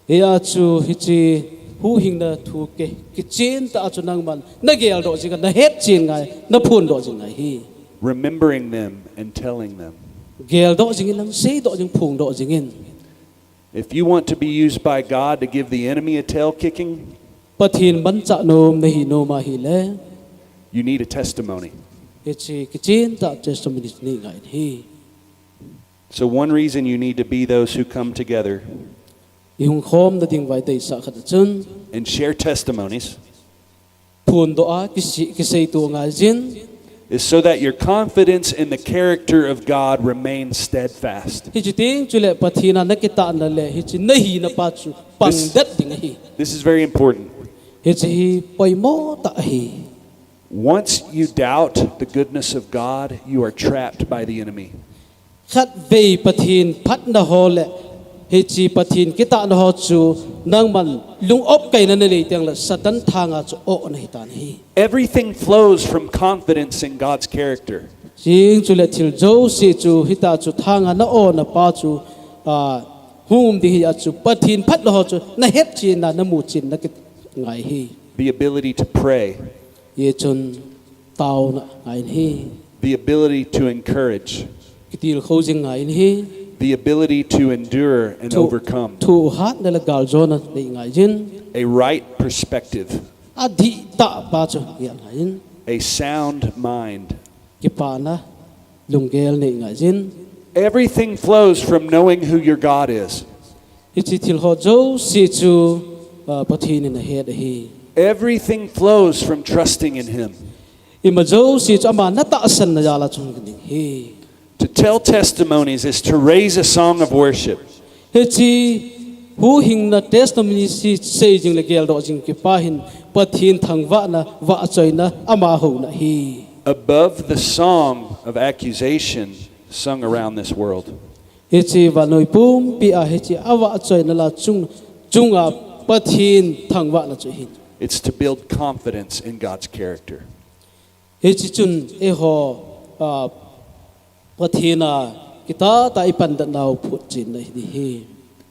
Hijeh chun hiche huhhingna thu ke, kichen tah a chu nangman nageldoh jing a, nahetchen ngai, naphondoh jing ngai ahi. Remembering them and telling them. Geldoh jing in lang, seidoh jing, phongdoh jing in. If you want to be used by God to give the enemy a tail kicking, Pathen manchah nom nahi nom ahile. You need a testimony. Hiche kichen tah testimony nei ngai ahi. So one reason you need to be those who come together Ihung khomna ding vaiteisa khat a chun. And share testimonies Phondoh a, kisi-, kiseito ngai jin. Is so that your confidence in the character of God remains steadfast. Hiche teng chule Pathen a nakitahna le hiche nahina pa chu pang This, det ding ahi. This is very important. Hiche hi poimo tah ahi. Once you doubt the goodness of God, you are trapped by the enemy. Khatvei Pathen phatna ho le hiche Pathen kitahna ho chu nangman lung-op kaina nanei teng le Satan thanga chu oh nahi tan ahi. Everything flows from confidence in God's character. Chujing chule thil jouse chu hitia chu thanga na-oh na pa chu, ah, hung um ding ahi. Ajeh chu Pathen phatna ho chu nahetchen a, namuchen a kiti ngai ahi. The ability to pray. Hijeh chun taona ngai ahi. The ability to encourage. Kitilkhou jing ngai ahi. The ability to endure and Thu-, overcome. Thohhatna le galjona nei ngai jin. A right perspective. Adihtah pa chu nei ngai jin. A sound mind. Kipana lunggel nei ngai jin. Everything flows from knowing who your God is. Hiche thil ho jouse chu, ah, Pathen in ahet ahi. Everything flows from trusting in Him. Ima jouse chu ama natahsanna jal a chu hung ding ahi. To tell testimonies is to raise a song of worship. Hiche huhhingna testimony sei jing le geldoh jing kipah hin Pathen thangvahna, vahchoina, ama houna ahi. Above the song of accusation sung around this world. Hiche vannoi pumpi a hiche avahchoina la chung, chunga Pathen thangvahna chu ahi. It's to build confidence in God's character. Hiche chun eiho, ah, Pathen a kitah tah a ipandatnau photchenna ahi.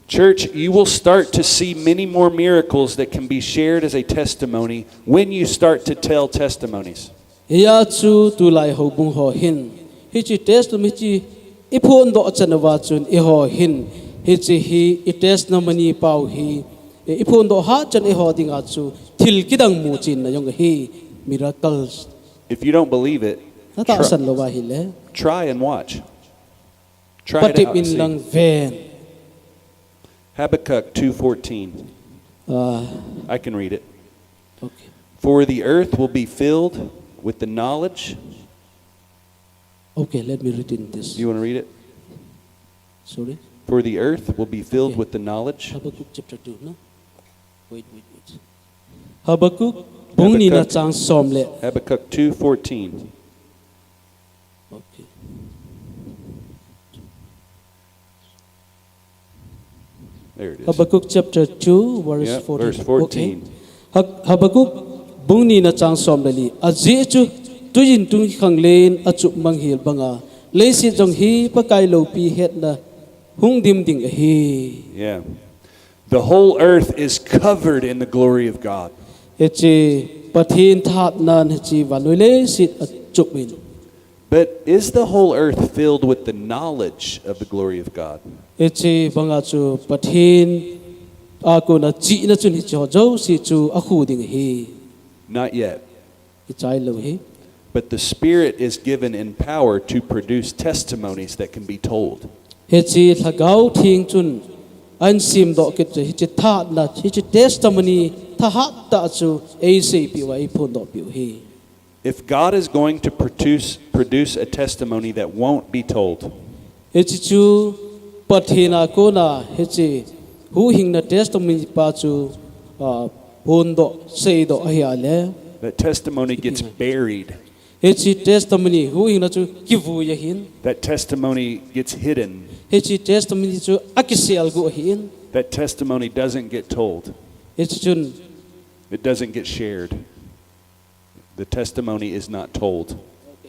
Church, you will start to see many more miracles that can be shared as a testimony when you start to tell testimonies. Hijeh chun tulai houbung ho hin hiche testimony chu iphondoh chan uva chun eiho hin hiche hi i testimony pau hi Eh, i phondoh hah chan eiho dinga chu thil kidang mu chinna jong ahi, miracles. If you don't believe it, na tahsan lou va ahile, try and watch. Try it out and see. Patep in lang ven. Habakkuk two fourteen. Ah. I can read it. Okay. For the earth will be filled with the knowledge. Okay, let me read in this. You wanna read it? Sorry. For the earth will be filled with the knowledge. Habakkuk chapter two, no? Wait, wait, wait. Habakkuk bung ni na chang som le. Habakkuk two fourteen. Okay. There it is. Habakkuk chapter two, verse fourteen. Yeah, verse fourteen. Okay. Ha-, Habakkuk bung ni na chang som le li. Ajeh chu tuin tun khang len achup mang hel banga, leiset jong hi Pakai loupi hetna hung dim ding ahi. Yeah. The whole earth is covered in the glory of God. Hiche Pathen thahatnan hiche vannoi leiset achup in. But is the whole earth filled with the knowledge of the glory of God? Hiche banga chu Pathen a kona chihna chun hiche ho jouse chu akhu ding ahi. Not yet. Kichai lou ahi. But the Spirit is given in power to produce testimonies that can be told. Hiche Lhagao Theng chun ahin semdoh kit chu hiche thahatna, hiche testimony thahat tah chu eiseipeh uva eiphondoh peh u ahi. If God is going to produce, produce a testimony that won't be told, hiche chu Pathen a kona hiche huhhingna testimony pa chu, ah, phondoh, seidoh ahi a le, that testimony gets buried. Hiche testimony huhhingna chu kivui ahin. That testimony gets hidden. Hiche testimony chu akiselguh ahin. That testimony doesn't get told. Hiche chun, it doesn't get shared. The testimony is not told.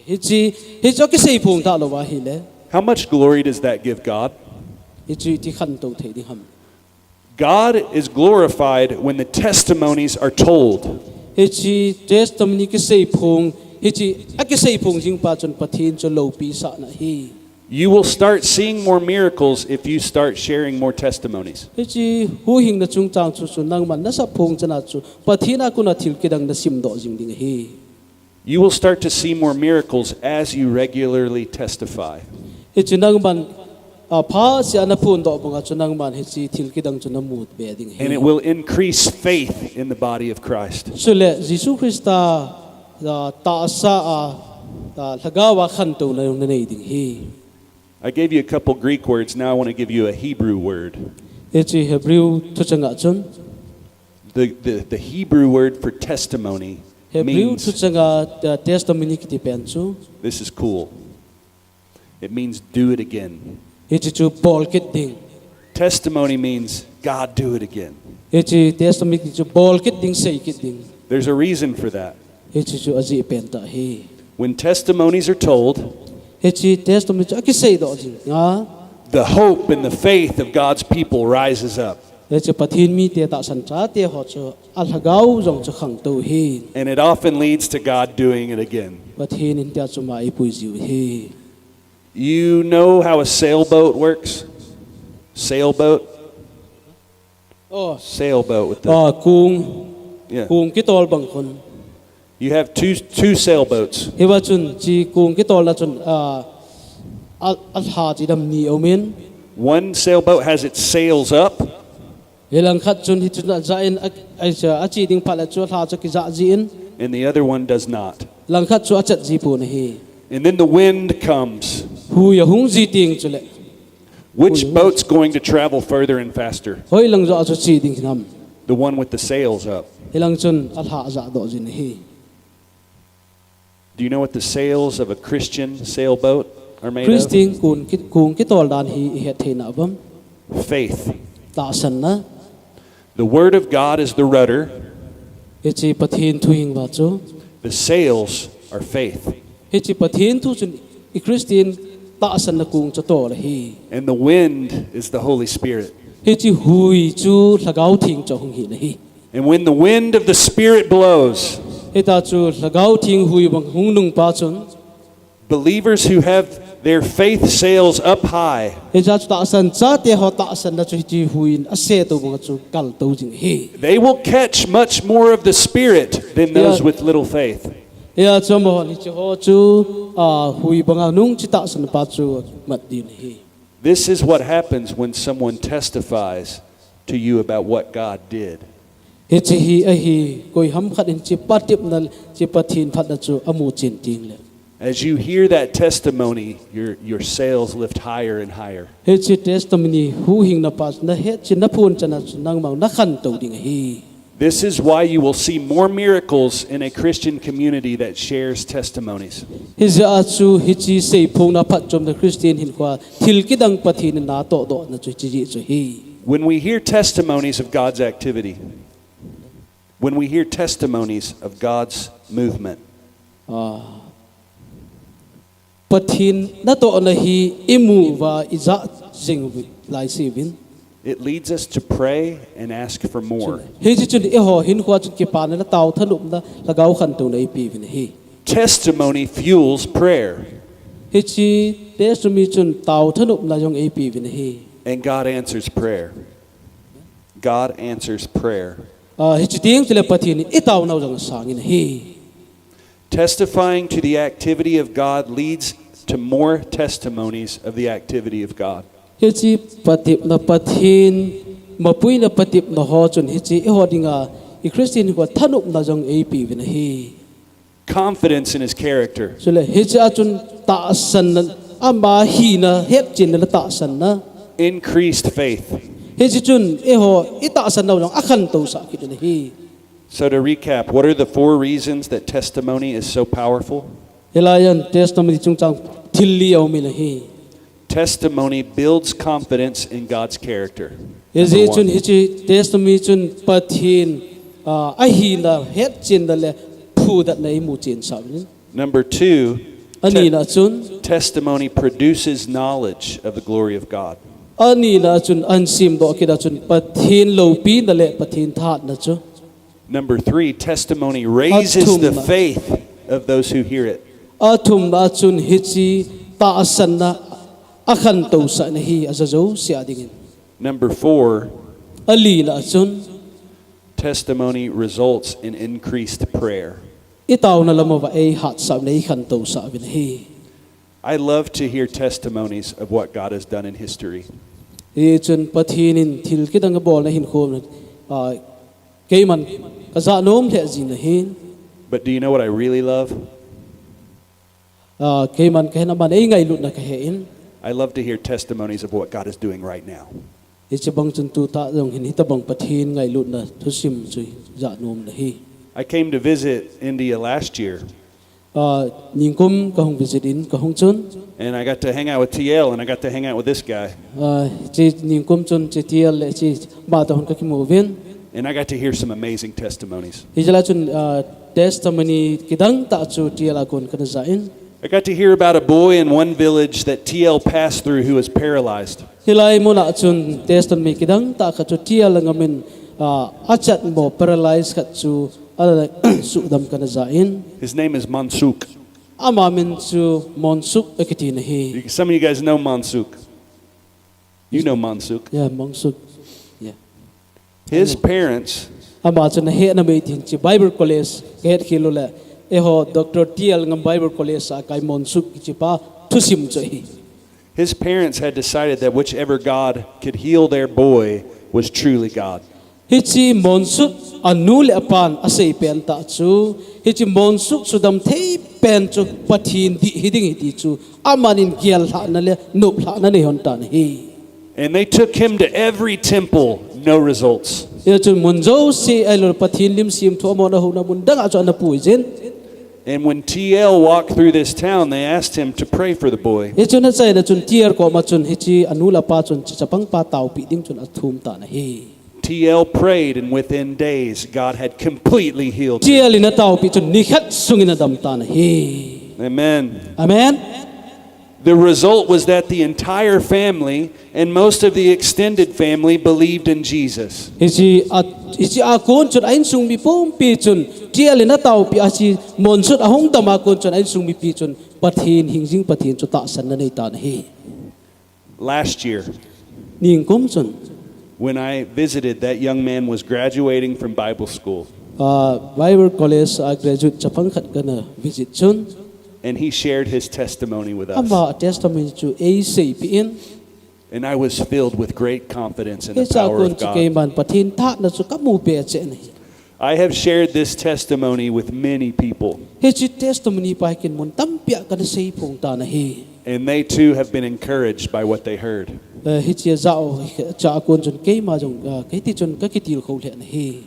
Hiche, hiche akiseiphong talou va ahile, how much glory does that give God? Hiche iti khantou thei ding ham? God is glorified when the testimonies are told. Hiche testimony kiseiphong, hiche akiseiphong jing pa chun Pathen chu loupi sahna ahi. You will start seeing more miracles if you start sharing more testimonies. Hiche huhhingna chungchang chu, chu nangman nasap phong chana chu Pathen a kona thil kidang nasimdoh jing ding ahi. You will start to see more miracles as you regularly testify. Hiche nangman, ah, phatseh a naphondoh banga chu nangman hiche thil kidang chu namu be ding ahi. And it will increase faith in the body of Christ. Chule Jesu Christa, ah, tahsa a, ah, Lhagao a khantouna jong nanei ding ahi. I gave you a couple Greek words, now I wanna give you a Hebrew word. Hiche Hebrew thuchang a chun. The, the, the Hebrew word for testimony means, Hebrew thuchang a, uh, testimony kiti pen chu, this is cool. It means do it again. Hiche chu bol kit ding. Testimony means, "God, do it again." Hiche testimony chu bol kit ding, sei kit ding. There's a reason for that. Hiche chu ajeh pen tah ahi. When testimonies are told, hiche testimony chu akiseidoh jing a, the hope and the faith of God's people rises up. Hiche Pathen mite tahsan chate ho chu alhagao jong chu khangtou ahi. And it often leads to God doing it again. Pathen in hitia chu ama eipui jiu ahi. You know how a sailboat works? Sailboat? Oh. Sailboat with the, ah, kong, yeah, kong kitol bang khun. You have two, two sailboats. Hiva chun hiche kong kitolna chun, ah, a, alha chidam ni aumin. One sailboat has its sails up. Hilang khat chun hichun ajah in, a, a, ache ding phat le chu alha chu akijah jin. And the other one does not. Lang khat chu achat ji pon ahi. And then the wind comes. Hui ahung ji teng chule. Which boat's going to travel further and faster? Hoilang joh a chu che ding hinam? The one with the sails up. Hilang chun alha ajah doh jin ahi. Do you know what the sails of a Christian sailboat are made of? Christian kong ki-, kong kitol dan hi ihet thei nau vem? Faith. Tahsanna. The word of God is the rudder. Hiche Pathen thu hing uva chu. The sails are faith. Hiche Pathen thu chun i Christian tahsanna kong chu tol ahi. And the wind is the Holy Spirit. Hiche hui chu Lhagao Theng chu hung hina ahi. And when the wind of the Spirit blows, hitia chu Lhagao Theng hui bang hung nung pa chun, believers who have Their faith sails up high. Hiche a chu tahsan chate ho tahsanna chu hiche hui in ase to banga chu kal to jing ahi. They will catch much more of the Spirit than those Yeah. with little faith. Hia chu amahon hiche ho chu, ah, hui banga nung chi tahsan pa chu mat ding ahi. This is what happens when someone testifies to you about what God did. Hiche hi ahi, koiham khat in hiche patepna, hiche Pathen phatna chu amu chen teng le. As you hear that testimony, your, your sails lift higher and higher. Hiche testimony huhhingna pa chu nahet chin naphon chan a chu nangma nakhantou ding ahi. This is why you will see more miracles in a Christian community that shares testimonies. Hijeh a chu hiche seiphongna phatchomna Christian hinkhoa thil kidang Pathen in natoh dohna chu hiche jeh chu ahi. When we hear testimonies of God's activity, when we hear testimonies of God's movement, Ah, Pathen natohna hi imu uva ija jing uva laise uvin. it leads us to pray and ask for more. Hiche chun eiho hinkhoa chun kipana le tao thanopna, lhagao khantouna eipe uvin ahi. Testimony fuels prayer, Hiche testimony chun tao thanopna jong eipe uvin ahi. and God answers prayer. God answers prayer. Ah, hiche teng chule Pathen in itaonau jong asang in ahi. Testifying to the activity of God leads to more testimonies of the activity of God. Hiche patepna Pathen, mapuina patepna ho chun hiche eiho dinga i Christian ho thanopna jong eipe uvin ahi. Confidence in his character, Chule hiche a chun tahsanna, ama hina hetchenna le tahsanna. increased faith. Hiche chun eiho itahsannau jong akhantou sah kit in ahi. So, to recap, what are the four reasons that testimony is so powerful? Hilai a testimony chungchang thil li aum in ahi. Testimony builds confidence in God's character. Hijeh Number chun one. Hiche testimony chun Pathen, ah, ahina hetchenna le phudatna imu chensah uvin. Number two, Anina chun, testimony produces knowledge of the glory of God. Anina chun ahin semdoh kit a chun Pathen loupina le Pathen thahatna chu. Number three, testimony raises the Athumna. Faith of those who hear it. Athumna chun hiche tahsanna akhantou sah in ahi, aja jouse a dingin. Number four, Alina chun, testimony results in increased prayer. Itaona lam uva eihatsah uvin, eikhantou sah uvin ahi. I love to hear testimonies of what God has done in history. Hichun Pathen in thil kidang abolna hinkho, ah, keiman kaja nom lheh jing ahi. But do you know what I really love? Ah, keiman kahin, aman eingailutna kahen. I love to hear testimonies of what God is doing right now. Hiche bang chun tutah jong hin hitobang Pathen ngailutna thusim chu ja nom in ahi. I came to visit India last year, Ah, ningkum kahung visit in kahung chun. And I got to hang out with T L, and I got to hang out with this guy. Ah, hiche ningkum chun hiche T L le hiche ama toh hin kakimu uvin. And I got to hear some amazing testimonies. Hijeh a chun, ah, testimony kidang tah chu T L a kon kana ja in. I got to hear about a boy in one village that T L passed through who was paralyzed. Hilai muna chun testimony kidang tah khat chu T L ngam in, ah, achatmo paralyze khat chu, ah, suhdam kana ja in. His name is Mansukh. Ama min chu Monsuk akiti in ahi. Some of you guys know Mansukh. You know Mansukh. Yeah, Monsuk. Yeah. His parents Ama chu nahet na mei tin chi Bible College kahet khel uleh, eiho Doctor T L Ngam Bible College a kai Monsuk kichi pa thusim chu ahi. His parents had decided that whichever God could heal their boy was truly God. Hiche Monsuk anu le apan asei pen tah chu, hiche Monsuk sudam thei pen chu Pathen dih hiding ahi ti chu, aman in gel lhahna le nop lhahna anei lhon tan ahi. And they took him to every temple, no results. Hichun mun jouse ahilou le Pathen lim semthu amahon ahouna mun dang a chu ana pui jin. And when T L walked through this town, they asked him to pray for the boy. Hichun achaina chun T L koma chun hiche anu le apa chun hiche chapang pa taopi ding chun athum tan ahi. T L prayed, and within days, God had completely healed him. T L in ataopi chun nikhat sungin adam tan ahi. Amen. Amen. The result was that the entire family and most of the extended family believed in Jesus. Hiche a, hiche a kon chun a insung mi pumpi chun T L in ataopi a hiche Monsut ahung dam a kon chun a insung mipi chun Pathen hingjing Pathen chu tahsan ana nei tan ahi. Last year, Ningkum chun, when I visited, that young man was graduating from Bible school, ah, Bible College a graduate chapang khat kana visit chun, and he shared his testimony with us. Ama testimony chu eiseipi in, And I was filled with great confidence in the hiche a power kon of chu God. Keiman Pathen thahatna chu kamu behseh in ahi. I have shared this testimony with many people, Hiche testimony pa hi ken mun tampi a kana seiphong tan ahi. And they too have been encouraged by what they heard. Eh, hiche a jao cha a kon chun keima jong, ah, kei ti chun kakitilkhou lheh in ahi.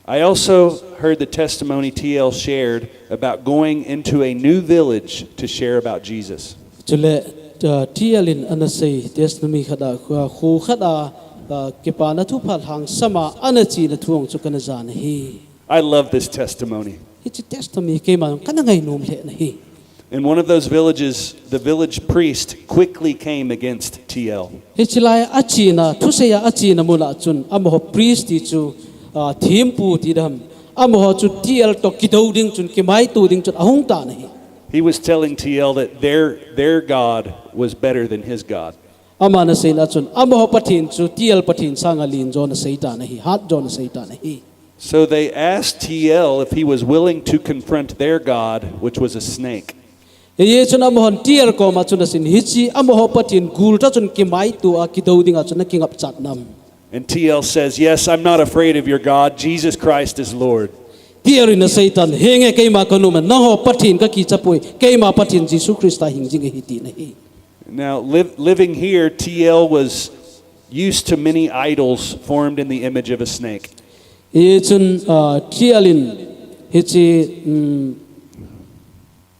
I also heard the testimony T L shared about going into a new village to share about Jesus. Chule, ah, T L in ana sei testimony khat a, ah, kho khat a, ah, kipana thupha lhangsam a ana chena thu jong chu kana jan ahi. I love this testimony. Hiche testimony keima jong kana ngainom lheh in ahi. In one of those villages, the village priest quickly came against T L. Hiche lai a chena, thusei a chena mun a chun, amaho priest ti chu, ah, thempu ti dam, amaho chu T L toh kidou ding chun, kimaito ding chun ahung tan ahi. He was telling T L that their, their God was better than his God. Aman aseina chun, amaho Pathen chu T L Pathen sanga len jo ana sei tan ahi, hat jo ana sei tan ahi. So they asked T L if he was willing to confront their God, which was a snake. Hichun amahon T L koma chun aseina, hiche amaho Pathen gul tah chun kimaito a kidou dinga chun nakingapchat nam? And T L says, "Yes, I'm not afraid of your God. Jesus Christ is Lord." T L in asei tan, henge, keima kanom e, nangho Pathen kakicha poi, keima Pathen Jesu Christa hingjing ahi, ati ahi. Now, liv- living here, T L was used to many idols formed in the image of a snake. Hichun, ah, T L in hiche, um,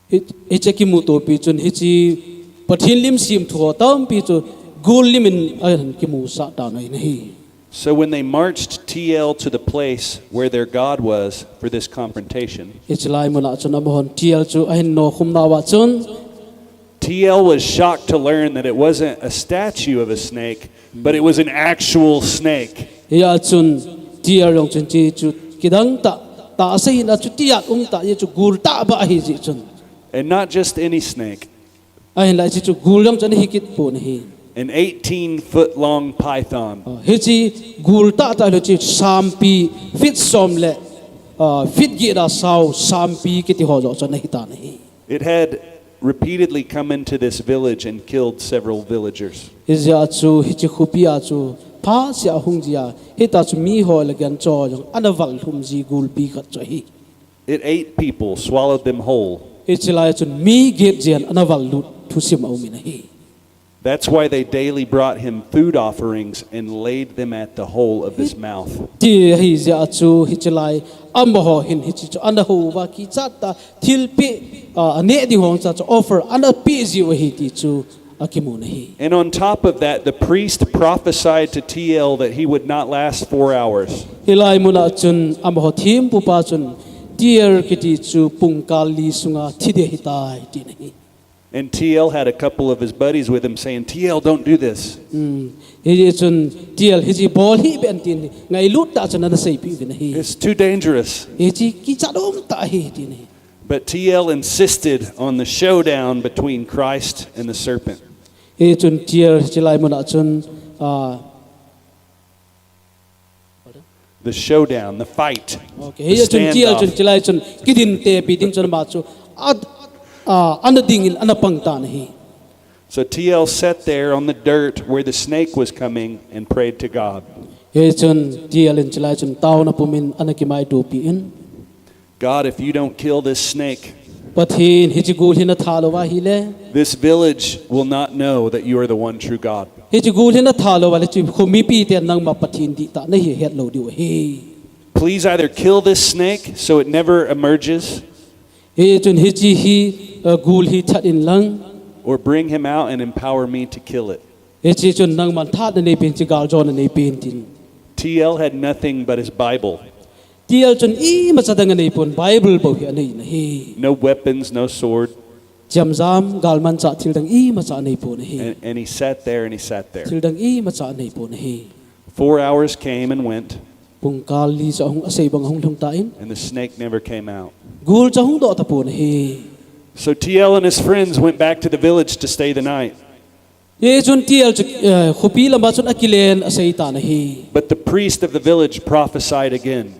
hi- hiche kimutopi chun hiche Pathen lim semthu ho tampi chu gul lim in ahin kimusah tan ahi. So when they marched T L to the place where their God was for this confrontation, Hiche lai mun a chun amahon T L chu ahin nokhum nauva chun, T L was shocked to learn that it wasn't a statue of a snake, but it was an actual snake. Hichun T L jong chun hiche chu kidang tah, tahsa hina chu tiat um tah, hiche chu gul tah beh ahi jeh chun. And not just any snake, Ahinlah hiche chu gul jong chu ana hikit pon ahi. An eighteen foot long python. Ah, hiche gul tah tah hiche sampi feet som le, ah, feet get a sao sampi kiti ho joh chu ana hitan ahi. It had repeatedly come into this village and killed several villagers. Hijeh a chu hiche khopi a chu phatseh a hung jia, hitia chu miho le gancha jong ana vallhum ji gulpi khat chu ahi. It ate people, swallowed them whole. Hiche lai chun mi get jen ana vallut thusim aum in ahi. That's why they daily brought him food offerings and laid them at the hole of his mouth. Ti ahijeh a chu hiche lai amaho hin hiche chu ana houva kichat tah thilpeh, ah, aneh ding ho cha chu offer ana peh jiu ahi ti chu akimun ahi. And on top of that, the priest prophesied to T L that he would not last four hours. Hilai mun a chun amaho thempu pa chun T L kiti chu pungkal li sunga thi ding ahitai, ati ahi. And T L had a couple of his buddies with him saying, "T L, don't do this." Hmm. Hichun T L hiche bol hih beh in tin ngailut tah chun ana seipeh uvin ahi. "It's too dangerous." Hiche kichat um tah ahi, ati ahi. But T L insisted on the showdown between Christ and the serpent. Hichun T L hiche lai mun a chun, ah, The showdown, the fight, okay, hichun T L chun hiche lai chun kidintepi ding chun ama chu a, ah, ana dingin ana pang tan ahi. So T L sat there on the dirt where the snake was coming and prayed to God. Hichun T L in hiche lai chun taona pumin ana kimaitopi in, "God, if you don't kill this snake, Pathen, hiche gul hi natha louva ahile, this village will not know that you are the one true God. Hiche gul hi natha louva ahile, hiche kho mipiten nangma Pathen dihtah nahi het lou diu ahi. Please either kill this snake so it never emerges, Hichun hiche hi, uh, gul hi that in lang, or bring him out and empower me to kill it." hiche chun nangman thahatna neipen, hiche gal jona neipen, tin. T L had nothing but his Bible. T L chun imacha dang aneipon, Bible bou hi anei in ahi. No weapons, no sword. Chemjam, galmanchah thil dang imacha aneipon ahi. And, and he sat there and he sat there. Thil dang imacha aneipon ahi. Four hours came and went. Pungkal li chu ahung, asei bang ahung lhung tan. And the snake never came out. Gul chu ahung doh tapon ahi. So T L and his friends went back to the village to stay the night. Hichun T L chu, eh, khopi lama chun akilen asei tan ahi. But the priest of the village prophesied again.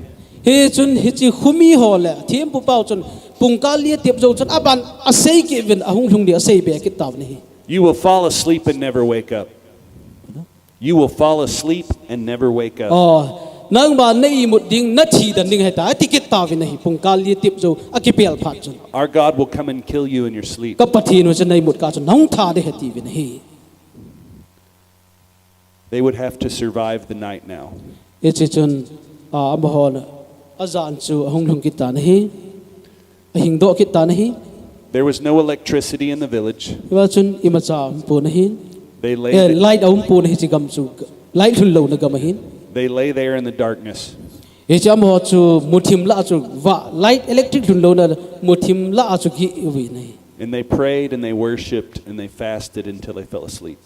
Hichun hiche khomi ho le thempu pau chun pungkal li atep jou chun aban asei kit uvin ahung lhung ding asei be kit tauvin ahi. You will fall asleep and never wake up. You will fall asleep and never wake up. Oh, nangma na imut ding, na thi den ding ahitai, ati kit tauvin ahi, pungkal li atep jou akipel phat chun. Our God will come and kill you in your sleep. Ka Pathen u chun na imut kah chun nahung tha ding ahi atiuvin ahi. They would have to survive the night now. Hiche chun, ah, amahon ajan chu ahung lhung kit tan ahi. Ahing doh kit tan ahi. There was no electricity in the village. Hiva chun imacha aumpon ahi. They lay, Eh, th- light aumpon ahi hiche gam chu. Light lhun louna gam ahin. They lay there in the darkness. Hiche amaho chu muthim lah a chu va, light electric lhun louna muthim lah a chu gih uvin ahi. And they prayed and they worshipped and they fasted until they fell asleep.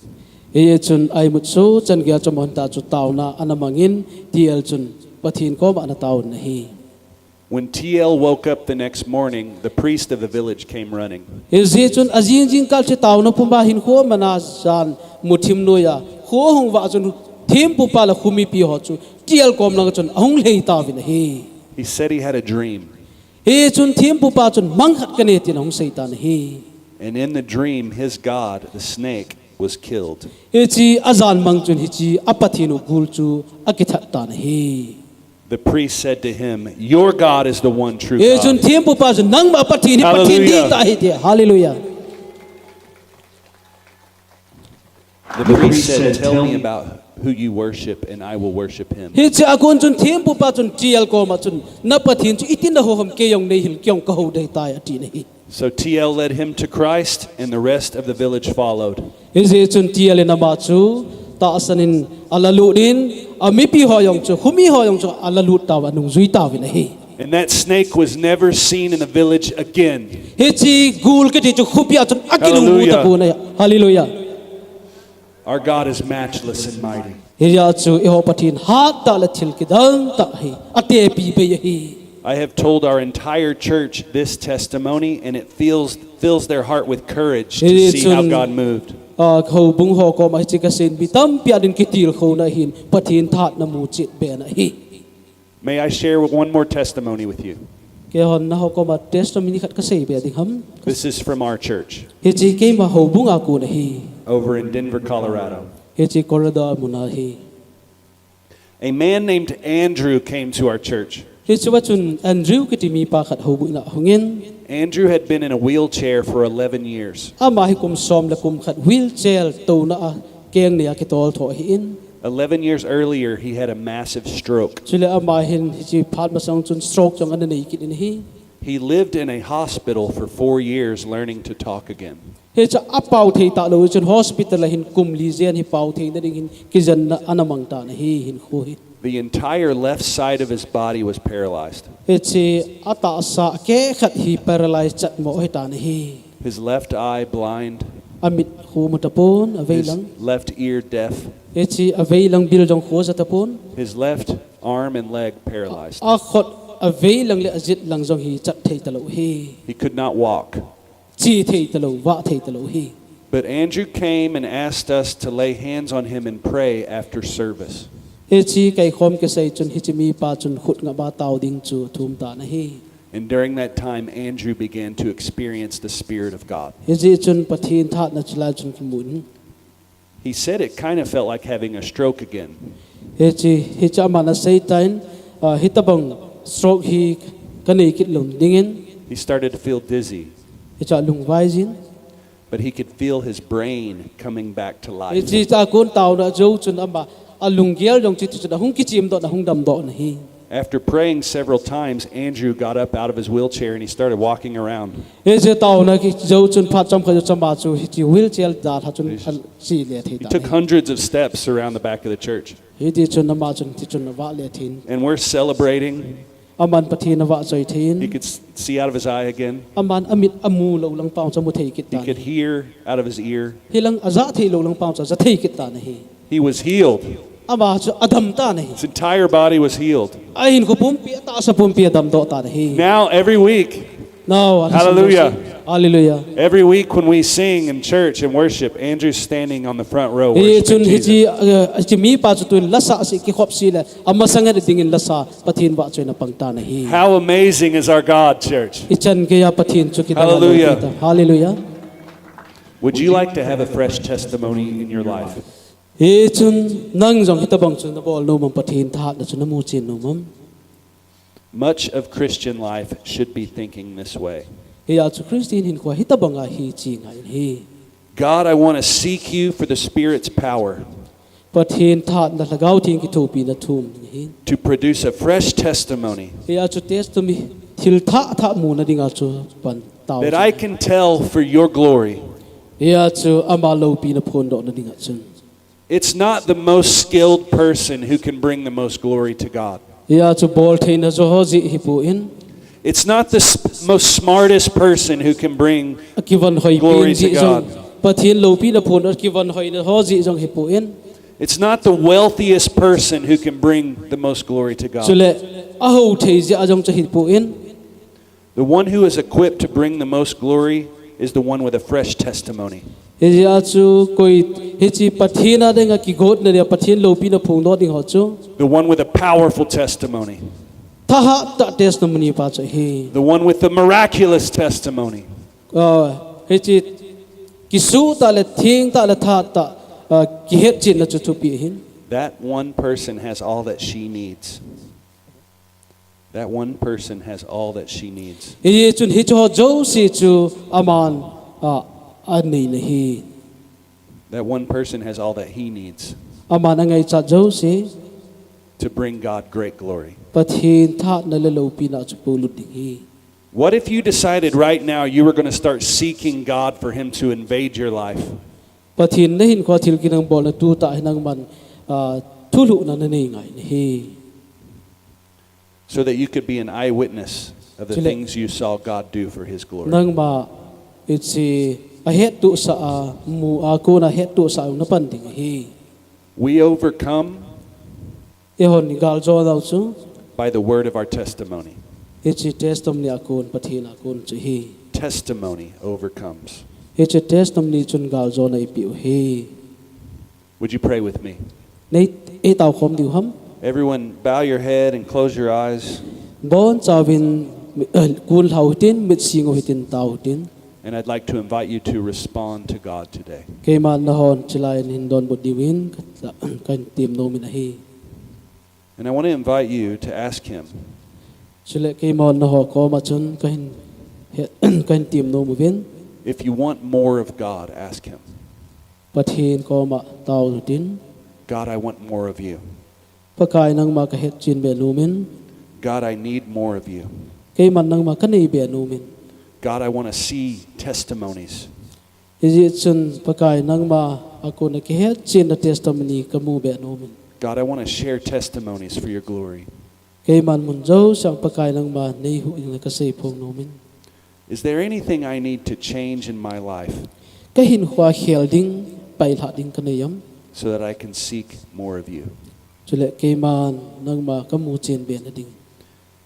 Hichun a imut sochan geiya chu amahon tah chu taona ana mangin, T L chun Pathen koma ana taovin ahi. When T L woke up the next morning, the priest of the village came running. Hijeh chun ajing jingkah chu taona puma hin kho amana jan muthim noiya kho ahung vah chun thempu pa le khomipi ho chu T L kom langa chun ahung lhei tauvin ahi. He said he had a dream. Hichun thempu pa chun mang khat kanei tin ahung sei tan ahi. And in the dream, his god, the snake, was killed. Hiche ajan mang chun hiche a Pathen u gul chu akithat tan ahi. The priest said to him, "Your God is the one true Hichun God." thempu pa chun, "Nangma Pathen hi Pathen Hallelujah. ding tah ahi," ati. Hallelujah. The priest said, "Tell me about who you worship, and I will worship him." Hiche a kon chun thempu pa chun T L koma chun, "Na Pathen chu itin naho ham, kei jong neihil, kei jong kahou ding ahitai," atin ahi. So T L led him to Christ, and the rest of the village followed. Hijeh chun T L in ama chu tahsan in alalut in, amipi ho jong chu, khomi ho jong chu alalut tauva, anungjui tauvin ahi. And that snake was never seen in the village again. Hiche gul kiti chu khopia chun akinung Hallelujah. tapon ahi. Hallelujah. Our God is matchless and mighty. Hijeh chun eiho Pathen hattah le thil kidang tah ahi, atepi bei ahi. I have told our entire church this testimony, and it fills, fills their heart with courage to see how God moved. Ah, houbung ho koma hiche kasei in mi tampi adin kitilkhouna ahin, Pathen thahatna muchet bena ahi. May I share one more testimony with you? Keihon naho koma testimony khat kasei be ding ham? This is from our church Hiche keima houbung a kon ahi. Over in Denver, Colorado. Hiche Colorado muna ahi. A man named Andrew came to our church. Hichea chun Andrew kiti mipa khat houbung a ahungin. Andrew had been in a wheelchair for eleven years. Ama hi kum som le kum khat wheelchair touna a keng neiya kitol tho ahin. Eleven years earlier, he had a massive stroke. Chule ama hin hiche phat masang chun stroke jong ana nei kit in ahi. He lived in a hospital for four years learning to talk again. Hichea apao thei talou chun hospital a hin kum li jen hi pao theina ding hin kijenna ana mang tan ahi hinkho hi. The entire left side of his body was paralyzed. Hiche atahsa akeh khat hi paralyze chatmo ahitan ahi. His left eye blind. Amit khu mu tapon, avei His lang. Left ear deaf. Hiche avei lang bil jong khu ja tapon. His left arm and leg paralyzed. Akhut avei lang le ajet lang jong hi chat thei talou ahi. He could not walk. Che thei talou, vah thei talou ahi. But Andrew came and asked us to lay hands on him and pray after service. Hiche kaikhom kisei chun hiche mipa chun khut ngap a tao ding chu athum tan ahi. And during that time, Andrew began to experience the Spirit of God. Hijeh chun Pathen thahatna chulai chun kimun. He said it kind of felt like having a stroke again. Hiche, hiche aman asei tan, ah, hitobang stroke hi kanei kit lou dingin. He started to feel dizzy, Hichea alungvai jin. But he could feel his brain coming back to life. Hichea kon taona jou chun ama alunggel jong chuti chun ahung kichemdoh, ahung damdoh ahi. After praying several times, Andrew got up out of his wheelchair and he started walking around. Hiche taona kijou chun phat chomkhat jou chun ama chu hiche wheelchair dalha chun ache le thei tan ahi. He took hundreds of steps around the back of the church. Hiti chun ama chun ti chun avah le thei in. And we're celebrating. Aman Pathen avahchoi thei in. He could s- see out of his eye again. Aman amit amu lou lang pang chu amu thei kit tan ahi. He could hear out of his ear. Hilang ajah thei lou lang pang chu ajah thei kit tan ahi. He was healed. Ama chu adam tan ahi. His entire body was healed. Ahinkho pumpi, atahsa pumpi adamdoh tan ahi. Now every week, Now, Hallelujah. Hallelujah. Every week when we sing in church and worship, Andrew's standing on the front row. Hichun hichi, uh, hichi mipa chu tun lasa si kikhop si le, amasang a dingin lasa, Pathen vahchoi na pang tan ahi. How amazing is our God, church. Hichan geiya Pathen chu kita. Hallelujah. Hallelujah. Would you like to have a fresh testimony in your life? Hichun nang jong hitabang chu nabol nom am, Pathen thahatna chu namu chen nom am? Much of Christian life should be thinking this way. Hia chu Christian hinkho hitabang a hichi ngai in ahi. God, I want to seek you for the Spirit's power. Pathen thahatna, Lhagao Theng kithopina thum ding ahi. To produce a fresh testimony. Hia chu testimony, thil thah thah muna dinga chu pan tao. That I can tell for your glory. Hia chu ama loupina phondohna dinga chun. It's not the most skilled person who can bring the most glory to God. Hia chu boltheina jo ho jeh hipon. It's not the s- most smartest person who can bring Akivon hoi glory pen to jeh jong, God. Pathen loupina phon akivon hoina ho jeh jong hipon. It's not the wealthiest person who can bring the most glory to God. Chule ahao thei jeh a jong chu hipon. The one who is equipped to bring the most glory is the one with a fresh testimony. Hijeh a chu koi hichi Pathen a dinga kigotna dia Pathen loupina phongdoh ding ho chu. The one with a powerful testimony. Thahat tah testimony pa chu ahi. The one with the miraculous testimony. Ah, hichi kisuh tah le theng tah le thahat tah, ah, kihetchenna chu thupi ahin. That one person has all that she needs. That one person has all that she needs. Hijeh chun hiche ho jouse chu aman, ah, anei na ahi. That one person has all that he needs. Aman angaichat jouse. To bring God great glory. Pathen thahatna le loupina chu polut ding ahi. What if you decided right now you were gonna start seeking God for him to invade your life? Pathen nahinkhoa thil kinang bolna tutah hi nangman, ah, thulhuhna nanei ngai na ahi. So that you could be an eyewitness of the things you saw God do for his glory. Nangma hiche ahettohsah a, mu a kona hettohsah a napan ding ahi. We overcome Eihon igaljo nau chu by the word of our testimony. Hiche testimony a kon, Pathen a kon chu ahi. Testimony overcomes. Hiche testimony chun galjona eipeh u ahi. Would you pray with me? Nei, eitaokhom diu ham? Everyone, bow your head and close your eyes. Bonchauvin, eh, kunlhau hitin, mitsing u hitin, tao hitin. And I'd like to invite you to respond to God today. Keiman nahon chulai hin donbut diuvin ka, kahin temnom in ahi. And I want to invite you to ask Him. Chule keiman naho koma chun kahin, kahin temnom uvin. If you want more of God, ask Him. Pathen koma tao utin. God, I want more of you. Pakai, nangma kahetchen be nom in. God, I need more of you. Keiman nangma kanei be nom in. God, I want to see testimonies. Hijeh chun Pakai, nangma a kona kihetchenna testimony kamu be nom in. God, I want to share testimonies for your glory. Keiman mun jousea Pakai, nangma neihuhhingna kaseiphong nom in. Is there anything I need to change in my life? Kahinkhoa khel ding, pailhah ding kanei am? So that I can seek more of you. Chule keiman nangma kamuchen be na ding.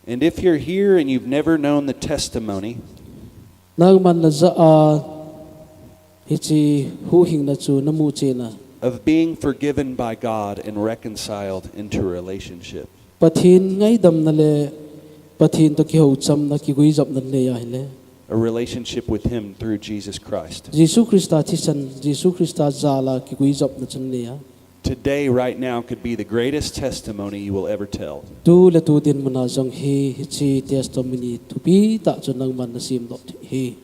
And if you're here and you've never known the testimony, nangman najah a hiche huhhingna chu namuchen a, of being forgiven by God and reconciled into a relationship. Pathen ngaidamna le Pathen toh kihouchamna, kiguijopna nei ahile. A relationship with Him through Jesus Christ. Jesu Christa thisan, Jesu Christa jal a kiguijopna chu nei a. Today, right now, could be the greatest testimony you will ever tell. Tu le tu dinmun a jong hi, hiche testimony thupi tah chu nangman nasemdoh thei ahi.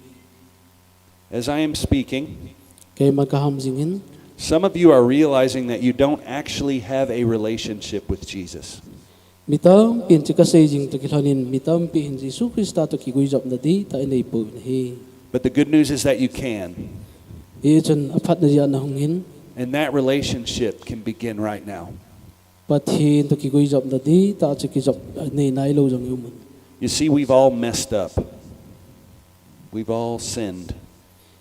As I am speaking, keiman kaham jing in, some of you are realizing that you don't actually have a relationship with Jesus. Mi tampin hiche kasei jing toh kilhon in, mi tampi hin Jesu Christa toh kiguijopna dihtah inei pouvin ahi. But the good news is that you can. Hichun aphatna jeh a nahung in. And that relationship can begin right now. Pathen toh kiguijopna dihtah chu kijop, nei nailou jong i um un. You see, we've all messed up. We've all sinned.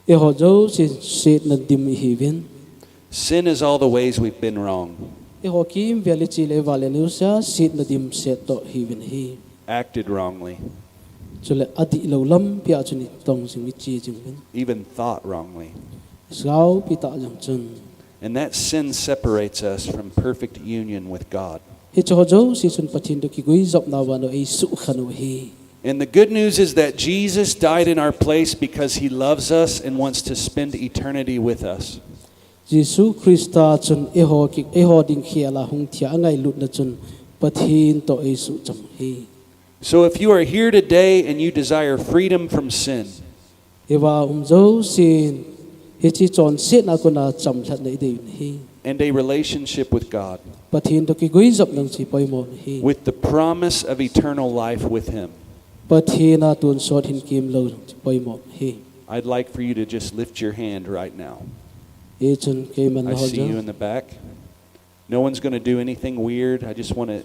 Eiho jousen setna dim ihiuvin. Sin is all the ways we've been wrong. Eiho kimvel ichi le vale neusia, setna dimset toh ihiuvin ahi. Acted wrongly. Chule adihlou lampi a chun itong jing, iche jing uvin. Even thought wrongly. Saopi tah jong chun. And that sin separates us from perfect union with God. Hicheho jouse chun Pathen toh kiguijopna vang u eisukhen u ahi. And the good news is that Jesus died in our place because he loves us and wants to spend eternity with us. Jesu Christa chun eiho ki, eiho ding khel a hung thia angailutna chun Pathen toh eisuhchang u ahi. So if you are here today and you desire freedom from sin, Hiva um jousen, hiche chonsetna kona chamlhatna idei u ahi. And a relationship with God. Pathen toh kiguijopna jong chu ipoimo u ahi. With the promise of eternal life with him. Pathen a tonsot hinkemlou jong chu ipoimo u ahi. I'd like for you to just lift your hand right now. Hichun keiman I see you in the back. No one's gonna do anything weird. I just wanna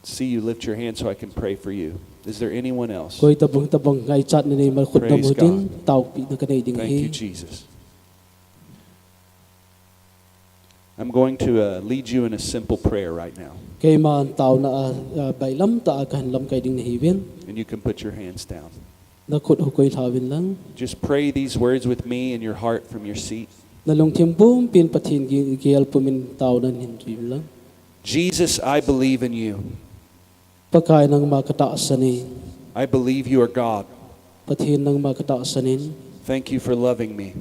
see you lift your hand so I can pray for you. Is there anyone else? Koi tabang tabang ngaichatna nei uva khut dom u hitin, taopina kanei ding ahi. Praise God. Thank you, Jesus. I'm going to uh, lead you in a simple prayer right now. Keiman taona a, uh, bailam tah a kahin lamkai ding nahiuvin. And you can put your hands down. Nakhut hukoi lhauvin lang. Just pray these words with me in your heart from your seat. Nalungthim pumpin Pathen gi-, gel pumin taona nahin peuvin lang. Jesus, I believe in you. Pakai, nangma katahsan e. I believe you are God. Pathen, nangma katahsan e. Thank you for loving me.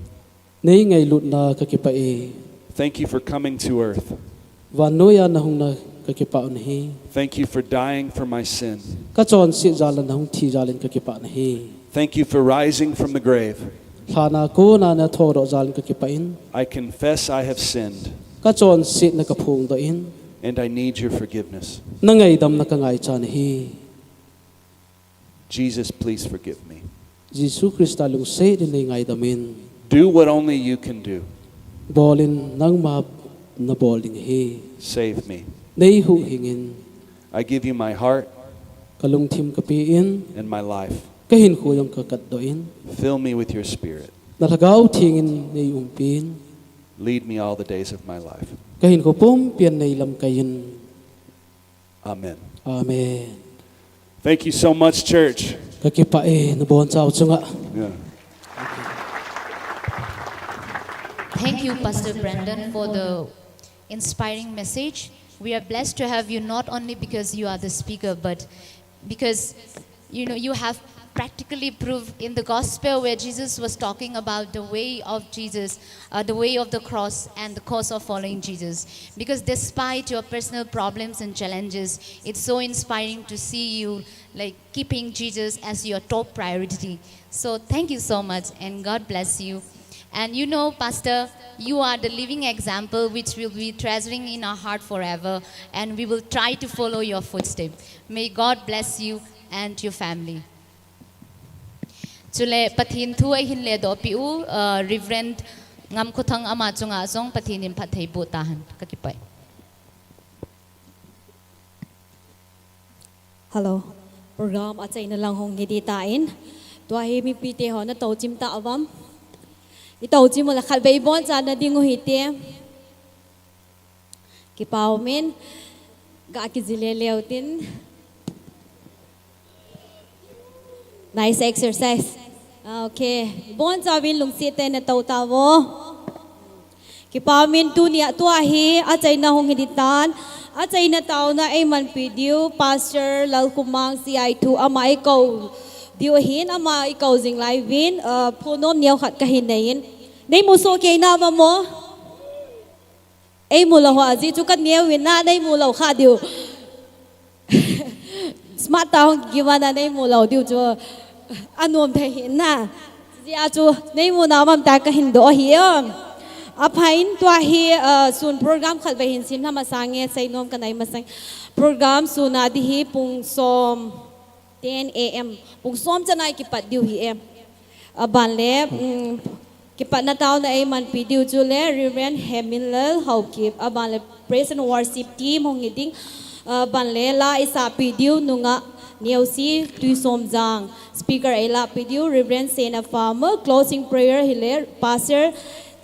Nei ngailutna kakipah e. Thank you for coming to earth. Vannoiya nahungna kakipah u ahi. Thank you for dying for my sin. Kachonset jal a nahung thi jal in kakipah u ahi. Thank you for rising from the grave. Lhan a kona nathoudoh jal in kakipah in. I confess I have sinned. Kachonsetna kaphongdoh in. And I need your forgiveness. Nangaidamna kangaichat u ahi. Jesus, please forgive me. Jesu Christa, lungset in nei ngaidam in. Do what only you can do. Bol in, nangma nabol ding ahi. Save me. Nei huhhing in. I give you my heart. Kalungthim kapen. And my life. Kahinkho jong kakatdoh in. Fill me with your spirit. Nalhagao Theng in nei umpin. Lead me all the days of my life. Kahinkho pumpi a nei lamkai in. Amen. Amen. Thank you so much, church. Kakipah e, nabonchau chunga. Yeah. Thank you, Pastor Brandon, for the inspiring message. We are blessed to have you not only because you are the speaker, but because you know, you have practically proved in the gospel where Jesus was talking about the way of Jesus, uh, the way of the cross and the cost of following Jesus. Because despite your personal problems and challenges, it's so inspiring to see you, like, keeping Jesus as your top priority. So thank you so much and God bless you. And you know, Pastor, you are the living example which we'll be treasuring in our heart forever, and we will try to follow your footsteps. May God bless you and your family. Chule Pathen thu ahin ledoh peh u, uh, Reverend Ngamkhothang ama chunga jong Pathen in phatthei boh tahen, kakipah e. Hello. Program achaina lang hung hi ding ahitan. Tua hi mipite ho natou chim tauvam. Itou chim uleh khatvei iboncha nading u hite. Kipa umin. Ga kijile leu tin. Nice exercise. Ah, okay. Ibonchauvin lungset tah in natou tauvo. Kipa umin, tunia tua hi achaina hung hi ding ahitan. Achaina taona eimanpi diu Pastor Lalkhomang C I two ama eikou diu ahin, ama eikou jing lai uvin, ah, phunom neokhat kahin neiyin. Neimu soh kei nauvam mo? Eimu lou ho ajeh chu kaneo uvin na, neimu lou kha diu. Smart tah hung kiva na, neimu lou diu chu anom thei hih in na. Hijeh a chu neimu nauvam tia kahin doh ahi e. Apha in, tua hi, ah, sun program khatvei hin sim lha masang e, seinom kanei masang. Program sun a ding hi pung som, ten A M. Pung som chan a ikipat diu ahi e. Aban le, um, kipatna taona eimanpi diu chu le Reverend Hemminlal Haokip, aban le praise and worship team hung hi ding, aban le la isahpi diu nungah Neosi Tuisomjang, speaker eilahpi diu Reverend Sena Farmer, closing prayer hi le Pastor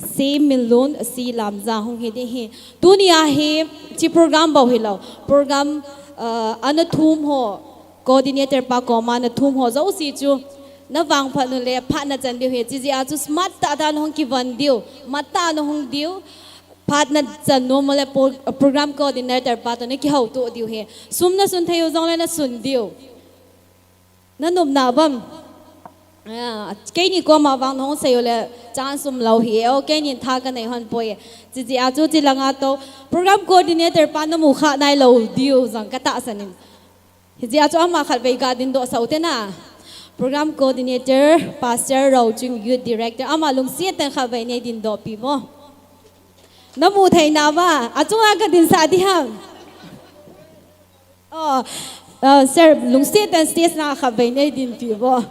C Minlun, C Lamjang hung hi ding ahi. Tunia hi, hiche program bou hilou. Program, uh, ana thum ho, coordinator pa koma ana thum ho jouse chu, na vangphat uleh, phat na chan diu ahi. Hiche jeh a chu smart tah tah a na hung kivon diu, mat tah a na hung diu, phat na chan nom uleh pro-, program coordinator pa toh na kihoutoh diu ahi. Sum na sun thei u jongleh na sun diu. Na nopna bang. Ah, keini koma vang na hung sei uleh chance umlou ahi. O, keini tha ka nei hon poi. Hiche jeh a chu hiche langa toh program coordinator pa na mu kha nailou diu jong ka tahsan in. Hiche jeh a chu ama khatvei ga dingdoh sah u te na. Program coordinator, Pastor Roching, Youth Director, ama lungset tah in khatvei nei dingdoh pi mo. Na mu thei nauva, achunga ka dinsah ding ham. Oh, uh, sir, lungset tah in stage na khatvei nei dingpi vo.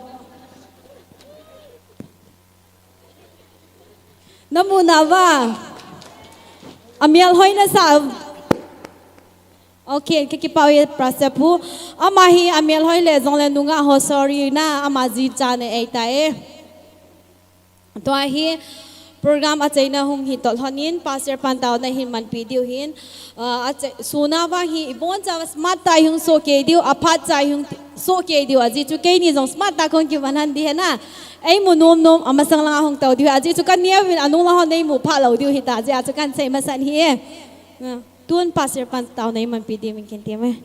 Na mu nauva. Amel hoi na sa. Okay, ka kipah e Pastor pu. Ama hi amel hoi le jongleh nungah ho sorry na ama ji cha na ei tai. Tua hi program achaina hung hi toh lhon in, Pastor pan taona hin manpi diu hin, ah, achai, suna vang hi, ibon cha smart tah a hung soh kei diu, aphat cha hung soh kei diu, ajeh chu keini jong smart tah a kon kivon han ding ahi na. Ei mu nom nom, amasang langa hung tou diu, ajeh chu ka neo vin anung lang hon nei mu phalou diu ahi ta, ajeh chu kan sei masan ahi e. Ah, tun Pastor pan taona hin manpi diu min kin ti me.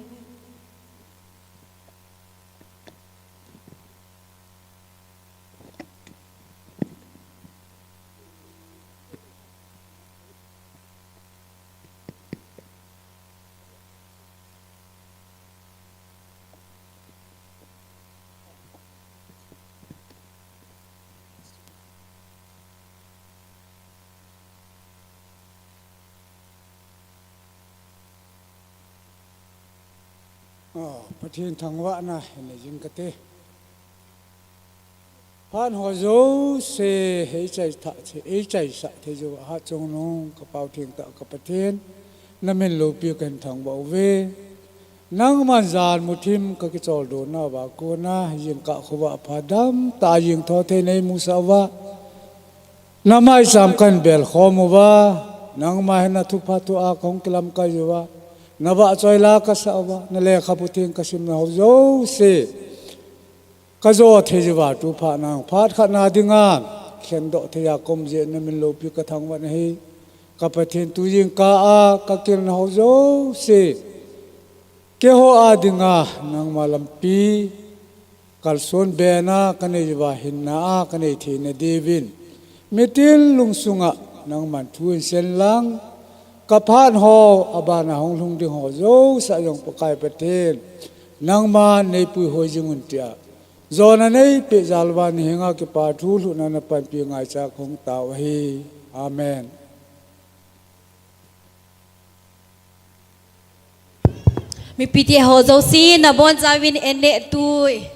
Ah, Pathen thangvahna hin nei jing kate. Phat ho jouse, hei chai tha, hei chaisah thei jou, ha chung nung ka Pau theng tah ka Pathen, na min loupi kahin thangvah uve. Nangman jan muthim ka kicholdo nauva kona, jingkah khovah pha dam tah a jingthou thei nei musah uva. Na maicham kahin bel khom uva, nangma hin na thupha thu a kahung kilamkai uva, na vahchoi la kasah uva, na lekhabu theng kasimna ho jouse. Ka jo thei jeh uva tu phat nang, phat khat na dinga, khendoh thei a ka um jeh in na min loupi ka thangvah nahi. Ka Pathen tu jingkah a, ka kilna ho jouse. Keiho a dinga, nangma lampi, kalson bena, ka nei jeh uva hinna a, ka nei theina diuvin. Mitin lungsunga, nangman thu hin sen lang, ka phat ho, abana hung lhung ding ho jouse jong Pakai Pathen. Nangman nei puihoi jing un tia. Jona nei peh jal uva nahenga kipa thu lhunna na panpi ngaicha kahung tao ahi. Amen. Mipi te ho jouse, na bonchauvin en ne tui.